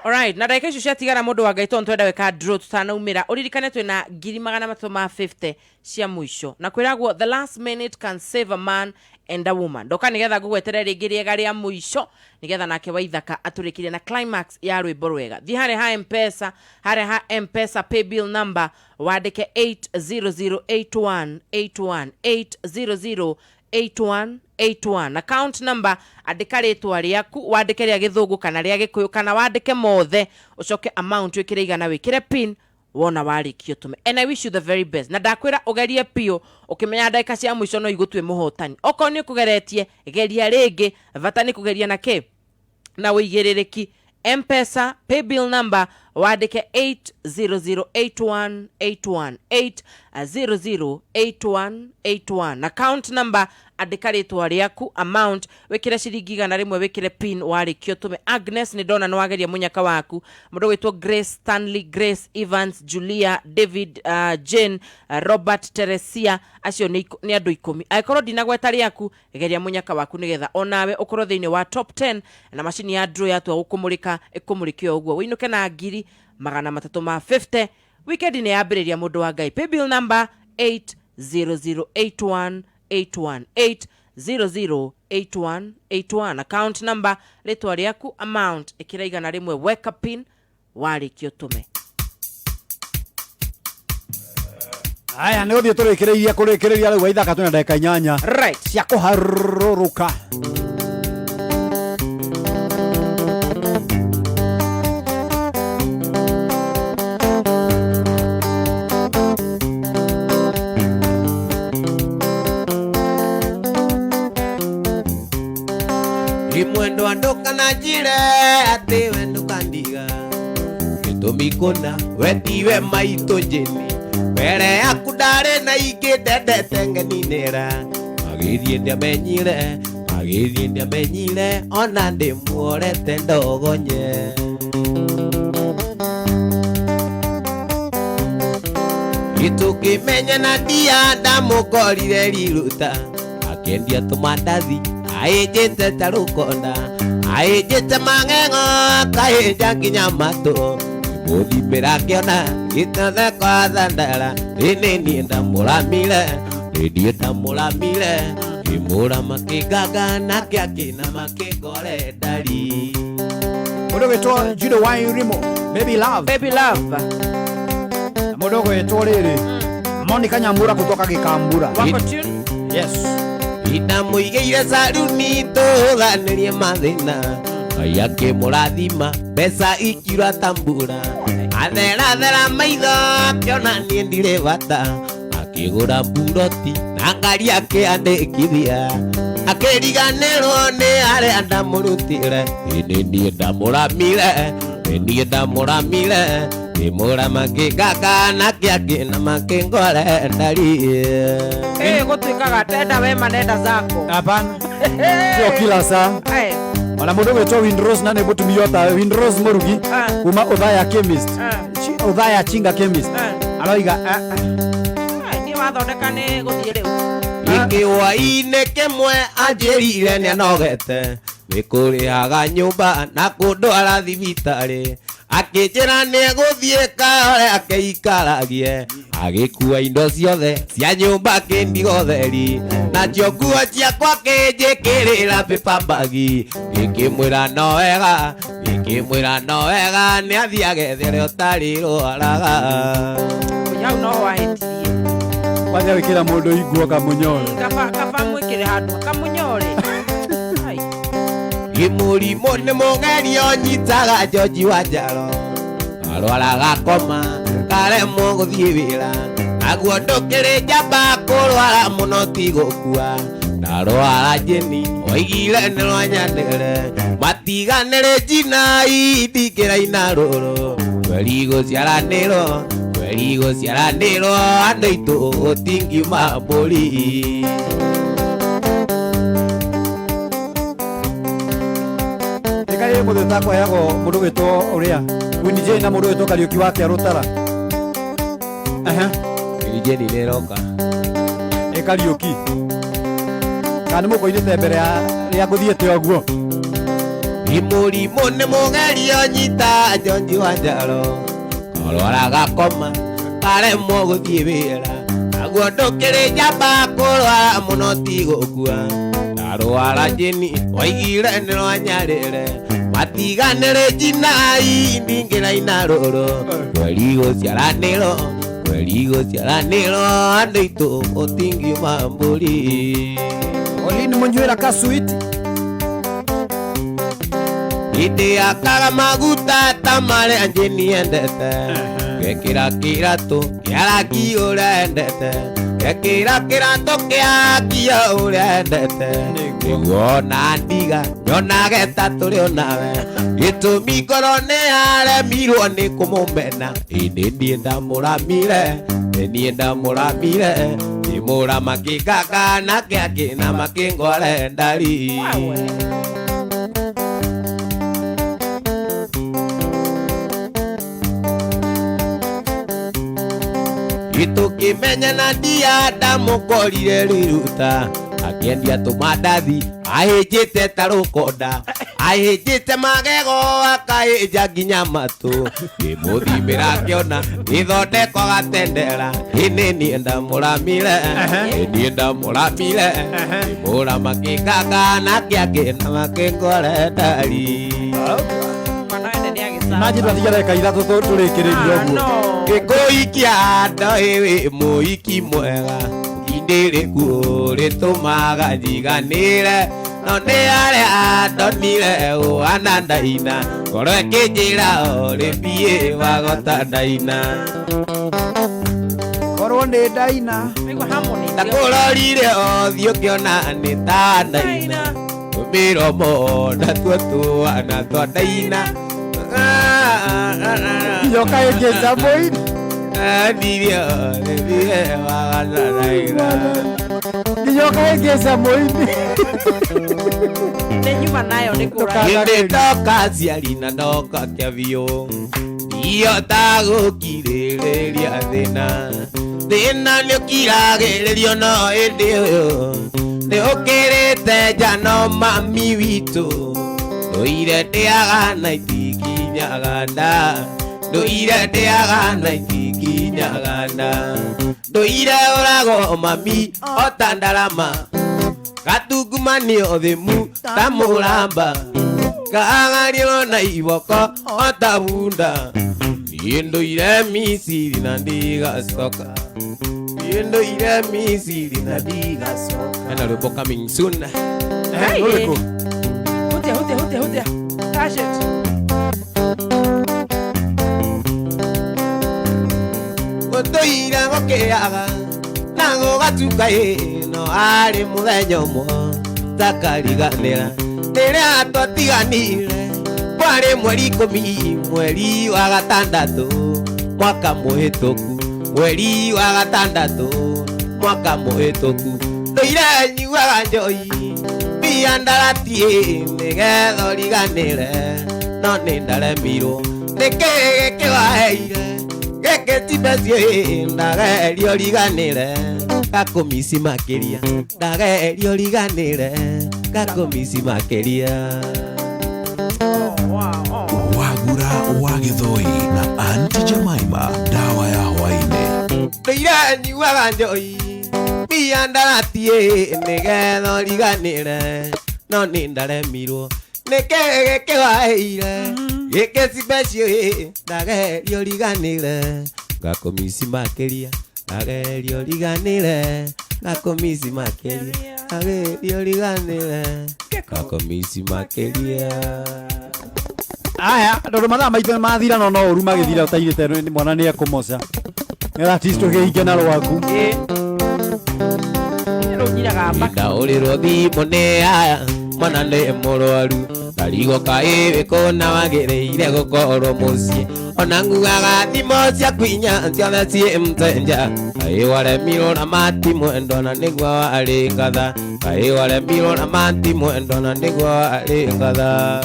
Alright, na ndagĩka icio ciatigara mũndũ wa Ngai tondũ twenda gwĩka draw tutanaumĩra ũririkane twĩna 350,000 cia mũico na kwĩragwo the last minute can save a man and a woman. Ndoka nĩgetha ngũgwetere rĩngĩ rĩega rĩa mũico nĩgetha nake Waithaka atũrĩkĩrie na climax ya rwĩmbo rwega. Thiĩ harĩa ha Mpesa, harĩa ha Mpesa pay bill number wandĩke 8008181 8008181 account number andĩka rĩtwa rĩaku wandĩke rĩa gĩthũngũ kana rĩa gĩkũyũ kana wandĩke mothe ũcoke amount wĩkĩre igana wĩkĩre pin wona warĩkia ũtũme. And I wish you the very best na ndakwĩra ũgerie biũ ũkĩmenya ndagĩka cia mũico no igũtue mũhotani. Okorwo nĩ ũkũgeretie geria rĩngĩ bata nĩ kũgeria na kĩ na ũigĩrĩrĩki. Mpesa pay bill number wandĩke 8008181 8008181 account number andĩka rĩtwa rĩaku amount wĩkĩre ciringi 100 wĩkĩre pin warĩkia ũtũme. Agnes nĩ ndona nĩ wageria mũnyaka waku mũndũ gwĩtwo Grace Stanley, Grace Evans, Julia David, Jane, Robert, Teresia acio nĩ andũ 10. Angĩkorwo ndinagweta rĩaku geria mũnyaka waku nĩgetha onawe ũkorwo thĩinĩ wa top 10 na macini ya draw yatua gũkũmũrĩka ĩkũmũrĩke o ũguo wĩinũke na 350,000. Weekend nĩ yambĩrĩria mũndũ wa Ngai. Pay bill number 8008181 008181. Account number, rĩtwa rĩaku, amount ĩkĩra 100, weka pin, warĩkia ũtũme. Aya nä å thiä tå rä kä rä irie kå rä kä rä ria rä u waithaka twä na ndagä ka 8 Right. Cia kå harå rå ka. Imwendo andũkana njire atĩ we ndũkandiga gĩtũmi kũna we tiwe maitũ njĩni mbere yaku ndarĩ na ingĩ ndendete ng'eninĩra magĩthiĩ ndiamenyire magĩthiĩ ndiamenyire ona ndĩmuorete ndogonye. Gĩtũkĩmenya na ndia ndamũkorire riruta akĩendia tũmandathi aĩnjĩte ta rũkonda aĩnjĩte mang'eng'o akaĩnja nginya matũ mũthimĩra ngĩona gĩtatheko thandara ĩnĩ niĩ ndamũramire nĩ niĩ ndamũramire ngĩmũrama kĩnganga nake akĩnama kĩngore ndari. Må ndå gwä two Judo Wairimo, Baby Love. Baby Love. Må ndå gwä two rä rä Monica Nyambura kutoka Gikambura. Wako tune? Yes. Ndamũigĩire caruni tũhũthanĩrie mathĩna Ngai akĩmũrathima mbeca ikiura ta mbura atherathera maitho akĩona niĩ ndirĩ bata akĩgũra mburoti na ngari akĩandĩkithia akĩriganĩrwo nĩ arĩa ndamũrutire ĩnĩ niĩ ndamũramire nĩ niĩ ndamũramire ngĩmũrama kĩnganga nake akĩnama kĩngore ndarie. Gũtuĩkaga tenda wema nenda zako. Hapana. Sio kila saa. Aye. Ona må ndå gwä two Windrose na nä må tumia ota Windrose Mũrugi kuma Uthaya Chemist. Uthaya Chinga Chemist. Aroiga Niĩ wathondeka nĩ gũthiĩ rĩu. Gĩkĩhwainĩ kĩmwe anjĩrire nĩanogete nĩ kũrĩhaga nyũmba na kũndwara thibitarĩ akĩnjĩra nĩegũthiĩ kahore akeikaragie agĩkua indo ciothe cia nyũmba akĩndiga ũtheri nacio nguo ciakwa akĩnjĩkĩrĩra paper bag ngĩkĩmwĩra no wega ngĩkĩmwĩra no wega nĩathiĩ agethe ũrĩa ũtarĩ rwaraga. Hau no wahĩtirie. Wathiĩ gwĩkĩra mũndũ inguo kamũnyore. Kaba mwĩkĩre handũ kamũnyore. Gĩmũrimũ nĩ mũgerio nyitaga George wa Njaro arwaraga koma karemwo gũthiĩ wĩra naguo ndũkĩrĩ njamba kũrwara mũno ti gũkua ndarwara njĩni oigire nĩ rwanyanĩre matiganĩrĩ njinai ndingĩraina rũrũ mweri gũciaranĩrwo mweri gũciaranĩrwo andũ aitũ gũtingiuma mbũri. Ĩkaĩ mũthĩ ũtakũheagwo mũndũ gwĩtwo ũrĩa Winnie Jane na mũndũ gwĩtwo Kariũki wa Kĩarũtara. Winnie Jane nĩ ĩroka. Ĩ Kariũki. Kana nĩ mũkũinĩte mbere ya rĩa ngũthiĩte ũguo. Mũrimũ nĩ mũgerio nyita George wa Njaro arwaraga koma karemwo gũthiĩ wĩra naguo ndũkĩrĩ njamba kũrwara mũno ti gũkua ndarwara njĩni oigire nĩ rwanyarĩre matiganĩrĩ njinai ndingĩraina rũrũ mweri gũciaranĩrwo mweri gũciaranĩrwo andũ aitũ gũtingiuma mbũri. Olin Mũnywĩra kasuiti. Ndĩakaga maguta ta marĩa njĩni endete ngekĩra kĩratũ kĩa rangi ũrĩa endete ngekĩra kĩratũ kĩa kio ũrĩa endete nĩguo ona ndiga nyonage ta tũrĩ onawe gĩtũmi ngoro nĩ aremirwo nĩ kũmũmena ĩnĩ niĩ ndamũramire nĩ niĩ ndamũramire ngĩmũrama kĩnganga nake akĩnama kĩngore ndari. Gĩtũkĩmenya na ndia ndamũkorire riruta akĩendia tũmandathi ahĩnjĩte ta rũkonda Ahĩnjĩte magego akahĩnja nginya matũ. Ngĩmũthimĩra ngĩona ithondeko gatendera. Ĩnĩ niĩ ndamũramire, niĩ ndamũramire. Ngĩmũrama kĩnganga na kĩangĩ na makĩngore ndari. Mwana wene nĩ agĩcamba. Imagine twatigia ndagĩka ithatũ tũrĩkĩrĩrie Ah, ũguo. no. Gĩkũikia ndoĩ mũiki mwega indĩrĩkuo rĩtũmaga njiganĩre no nĩ arĩa ndonire ũhana ndaina ngoro ĩkĩnjĩra ũrĩbiĩ wagota ndaina. Korwo nĩ ndaina. Nĩguo harmony. Ndakũrorire ũthiũ ngĩona nĩ ta ndaina tũmĩromo natuo tũana twa ndaina. Nyoka ĩngĩnja mũini. Ndirie ũrĩbiĩ wagota ndaina. Nyoka ĩngĩnja mũini. Nĩ nyuma nayo nĩ kũra. Hĩndĩ ndoka ciari na ndoka kĩa biũ ndiota gũkirĩrĩria thĩna thĩna nĩũkiragĩrĩrio no ĩndĩ ũyũ nĩ ũkĩrĩte njano mami witũ ndũire ndĩaga na itikinyaga nda ndũire ndĩaga na itikinyaga nda ndũire ũragwo mami ota ndarama gatungumanio thimu ta mũramba kagario na iboko ota bunda niĩ ndũire Misiri na ndigacoka niĩ ndũire Misiri na ndigacoka. Hena rwĩmbo coming soon. Hey. Rũrĩkũ? Hutia, hutia, hutia, hutia. Touch it. Gũtũire gũkĩaga na gũgatuka ĩ no arĩ mũthenya ũmwe takariganĩra rĩrĩa twatiganire kwarĩ mweri ikũmi mweri wa gatandatũ mwaka mũhĩtũku mweri wa gatandatũ mwaka mũhĩtũku ndũire nyuaga njohi mbia ndaratiĩ nĩgetha ũriganĩre no nĩ ndaremirwo nĩkĩ gĩkĩ waheire gĩkĩ ti mbeca ĩ ndageria ũriganĩre gakũmici makĩria ndageria ũriganĩre gakũmici makĩria. Wagura wa Gĩthũi na Aunty Jemima, dawa ya hwaĩ-inĩ. Ndũire nyuaga njohi mbia ndaratiĩ nĩgetha ũriganĩre no nĩ ndaremirwo nĩkĩ gĩkĩ waheire gĩkĩ ti mbeca ĩ ndageria ũriganĩre ngakũmici makĩria ndageria ũriganĩre ngakũmici makĩria ndageria ũriganĩre ngakũmici makĩria. Aya, tondũ mathaa maitũ nĩ mathira no no ũru magĩthira ũtairĩte mwana nĩ ekũmoca. Nĩgetha at least ũgĩhinge na rwaku. Ĩ. Rĩu nyiraga mbaka. Ndaũrĩrwo thimũ nĩ aya mwana nĩ mũrwaru ndarigwo kaĩ wĩkũ na wagĩrĩire gũkorwo mũciĩ ona nguaga thimũ ciaku inya ciothe ciĩ mtenja kaĩ waremirwo na mati mwendo na nĩguo warĩ ngatha kaĩ waremirwo na mati mwendo na nĩguo warĩ ngatha.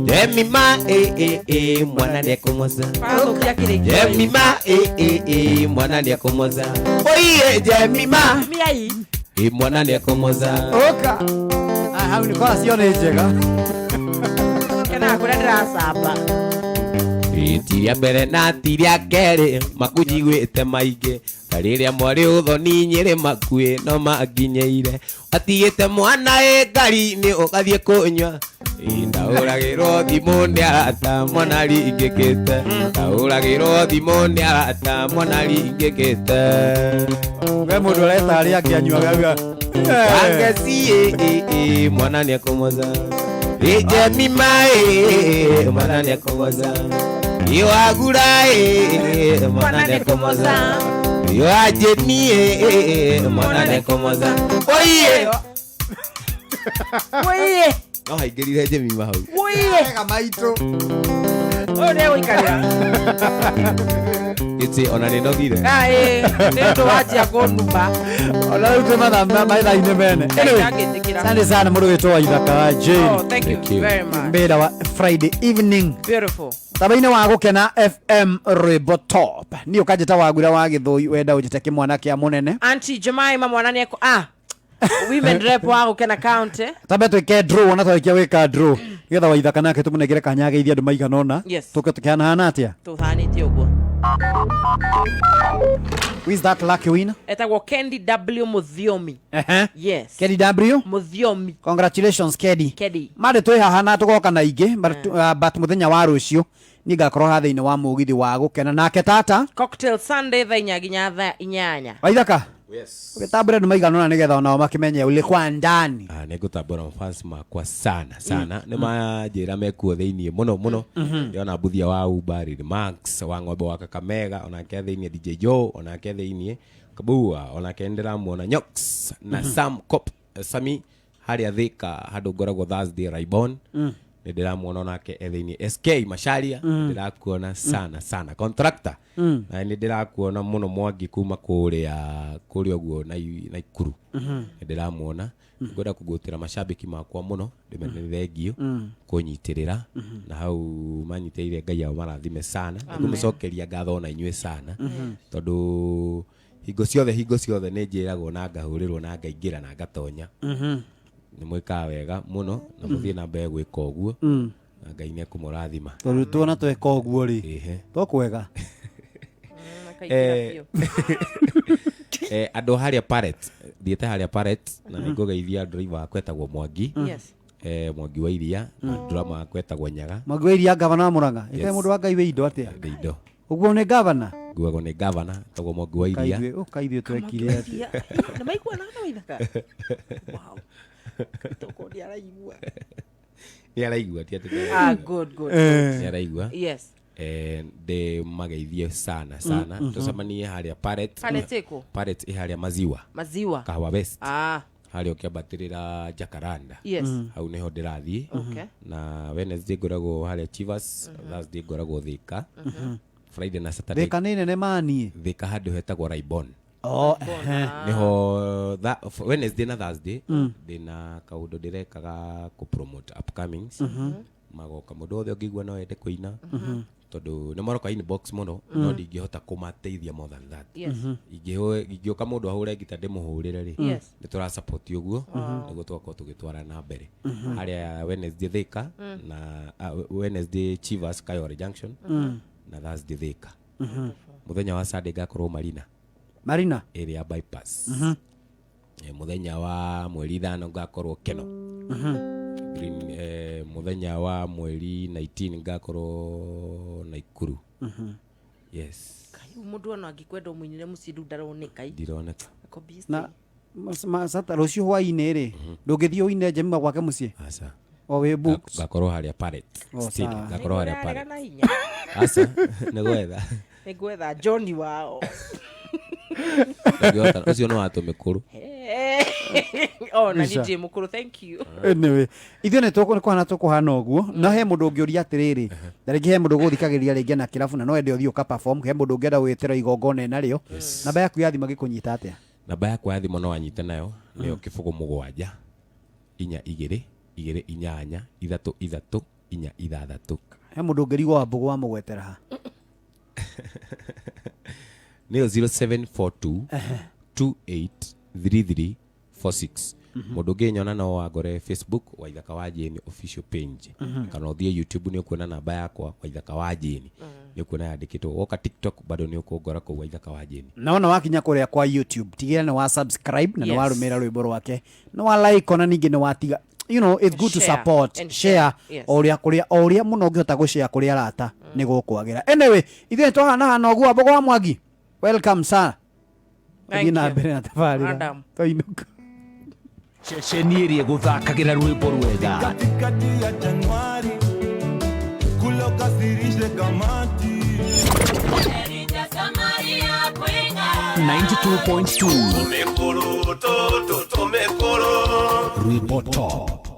Jemima ĩ ĩ ĩ mwana nĩekũmoca. Wathũkia kĩrĩkĩro. Jemima ĩ ĩ ĩ mwana nĩekũmoca. Oiye Jemima Miai. ĩ mwana nĩekũmoca. Ũka. Aya, hau nĩ kwa cio nĩ njega. Kenaga kũrĩa ndĩracamba. Ti rĩa mbere na ti rĩa kerĩ makunjiguĩte maingĩ ta rĩrĩa mwarĩ ũthoni nyĩrĩ makuĩ no manginyĩire watigĩte mwana ĩ ngari-inĩ ũgathiĩ kũnyua. Ĩ, ndahũragĩrwo thimũ nĩ arata mwana ringĩkĩte ndahũragĩrwo thimũ nĩ arata mwana ringĩkĩte. We mũndũ ũreta arĩa angĩ anyuaga auga, Wangeci ĩ ĩ ĩ mwana nĩekũmoca. Ĩ Jemima ĩ mwana nĩekũmoca. Ĩ Wagura ĩ mwana nĩekũmoca. Ĩ Wajeni ĩ mwana nĩekũmoca. Oiye. Wũiye. No haingĩrire Jemima hau. Wũiye. Wega maitũ. Ũyũ nĩegũikarĩra. Gĩtĩ ona nĩnogire. Ah, ĩ, nĩ ũndũ wanjia kũnuma. Ona rĩu twĩ mathaa mathaa-inĩ mene. Anyway, Ndangĩtĩkĩra. asante sana mũndũ wĩtwo wa Ithaka wa Jane. Oh, thank you Thank you. very much. Mbĩra wa Friday evening. Beautiful. Taba-inĩ wa Gũkena FM rwĩmbo top. Niĩ ũkanjĩta Wagura wa Gĩthũi wenda ũnjĩte kĩmwana kĩa mũnene. Aunty Jemima mwana nĩekũ ah. Women rep wa Gũkena County. Tambe twĩke draw, ona twarĩkia gwĩka draw nĩgetha Waithaka nake tũmũnengere kanya ageithie andũ maigana ũna. Yes. Tũke tũkĩhanahana atĩa. Tũhanĩtie ũguo. Who is that lucky winner? Etagwo Kendi W Muthiomi. Ehe. Yes. Kedi W. Muthiomi. Congratulations, Kedi. Kedi. Marĩ twĩ haha na tũgoka na ingĩ, but mũthenya wa rũciũ niĩ ngakorwo haha thĩinĩ wa mũgithi wa Gũkena nake tata. Cocktail Sunday thaa 4 nginya thaa 8. Waithaka. Yes. Ũgĩtambũra andũ maigana ũna nĩgetha onao makĩmenye ulikuwa ndani. Ah, nĩ ngũtambũra mafans makwa sana sana, nĩ manjĩra mekuo thĩiniĩ mũno mũno. Ndĩrona Mbuthia wa Uber, Lil Max wa ng'ombe wa Kakamega onake thĩiniĩ, DJ Joe onake thĩiniĩ, Kabua onake nĩndĩramuona, Nyox na Sam Cop, Sami harĩa Thika handũ ngoragwo Thursday Raibon, nĩ ndĩramuona onake e thĩiniĩ, SK Macharia ndĩrakuona sana sana, contractor na nĩ ndĩrakuona mũno, Mwangi kuma kũrĩa kũrĩa ũguo Naikuru nĩ ndĩramuona. Ngwenda kũgũtĩra macambĩki makwa mũno, ndĩmere nĩ thengio kũnyitĩrĩra na hau manyitĩrĩire, Ngai ao marathime sana. Nĩngũmũcokeria ngatho ona inyuĩ sana, tondũ hingo ciothe nĩ njĩragwo na ngahũrĩrwo na ngaingĩra na ngatonya. Nĩ mwĩkaga wega mũno na mũthiĩ na mbere gwĩka ũguo na Ngai nĩ ekũmũrathima. Tondũ tuona tweka ũguo rĩ, Ĩhĩ. tokwega. Andũ harĩa Paret, thiĩte harĩa Paret na nĩ ngũgeithia driver wakwa etagwo Mwangi. Mwangi wa Iria, na drama wakwa etagwo Nyaga. Mwangi wa Iria, gavana wa Murang'a? Yes. Ĩkaĩ mũndũ wa Ngai wĩ indo atĩa? Ndĩ indo. Ũguo nĩ gavana? Nguagwo nĩ gavana etagwo Mwangi wa Iria. Kaithuĩ twekire atĩa? Nĩ maigua na Waithaka. Wow. Toko nĩ araigua. Nĩ araigua, ti atĩ Ah, good, good. nĩ araigua. Yes. Ndĩ mageithie sana sana, tũcemanie harĩa Paret. Paret ĩkũ? Paret ĩ harĩa Maziwa. Maziwa. Kahawa West. Ah. Harĩa ũkĩambatĩrĩra Jacaranda. Yes. Hau nĩho ndĩrathiĩ. Okay. Na Wednesday ngoragwo harĩa Chivas, Thursday ngoragwo Thika, Friday na Saturday. Thika nĩ nene maniĩ. Thika handũ hetagwo Raibon. Oh, ehe. Niho Wednesday na Thursday ndĩna kaũndũ ndĩrekaga kũ promote upcomings magoka, mũndũ wothe ũngĩigua no ende kũina, tondũ nĩ maroka inbox mũno no ndingĩhota kũmateithia more than that. Ingĩũka mũndũ ahũre ngita ndĩmũhũrĩre rĩ, nĩ tũra support ũguo nĩguo tũgakorwo tũgĩtwara na mbere harĩa Wednesday Thika na Wednesday Chivas Kayore Junction na Thursday Thika. Mũthenya wa Sunday ngakorwo Marina. Marina. Area bypass. Mũthenya wa mweri 5 ngakorwo Keno Green, mũthenya wa mweri 19 ngakorwo Naikuru. Yes. Kai mũndũ ona angĩkwenda ũmũinĩre mũciĩ rĩu ndaroneka. Ndironeka. Ako busy. Na sata rũciũ hwaĩ-inĩ rĩ, ndũngĩthiĩ ũine Jemima gwake mũciĩ? Aca. O wĩ booked? Ngakorwo harĩa Paret. Oh, Still, sawa. ngakorwo harĩa Nĩngũrarega Paret. na hinya. Aca, nĩ gwetha. Nĩngwetha Johnny wao. Ndũngĩhota, ũcio nĩ wa tũmĩkũrũ. Oh, na Isha. nĩ ndĩ mũkũrũ, thank you. Anyway, ithuĩ nĩ tũkũhana tũkũhana ũguo, no he mũndũ ũngĩũria atĩrĩrĩ, na rĩngĩ he mũndũ ũgũthikagĩrĩria rĩngĩ na kĩrabu na no ende ũthiĩ ũka perform, he mũndũ ũngĩenda gwĩtĩra igongona ĩnarĩo, namba yaku ya thimũ ĩngĩkũnyita atĩa? Namba yakwa ya thimũ no anyite nayo nĩyo 07022828346. He mũndũ ũngĩrigwo wa mbũgũ wamũgwetera ha? Nĩyo 0742 283346. Mũndũ ũngĩnyona no wangore Facebook, Waithaka wa Jane official page, kana ũthiĩ YouTube nĩ ũkuona namba yakwa Waithaka wa Jane, nĩ ũkuona yandĩkĩtwo. Woka TikTok bado nĩ ũkũngora kũu Waithaka wa Jane. Naona wakinya kũrĩa kwa YouTube, tigĩrĩra nĩ wa subscribe na nĩ Yes. warũmĩrĩra rwĩmbo rwake, nĩ wa like, ona ningĩ nĩ watiga, it's good to Share support and share share. Yes. o ũrĩa kũrĩa o ũrĩa mũno ũngĩhota gũshare kũrĩ arata nĩ gũkwagĩra. Anyway, ithuĩ nĩ twahanahana ũguo. Mbogo wa Mwangi, welcome sir. Thank Ũthiĩ na you. mbere na tabarĩra. Madam. Twainũka. Ceceni ĩrĩa ĩgũthakagĩra rwĩmbo rwega. Katikati ya Januari kule ukasirishe kamati. 92.2 Rwĩmbo Top.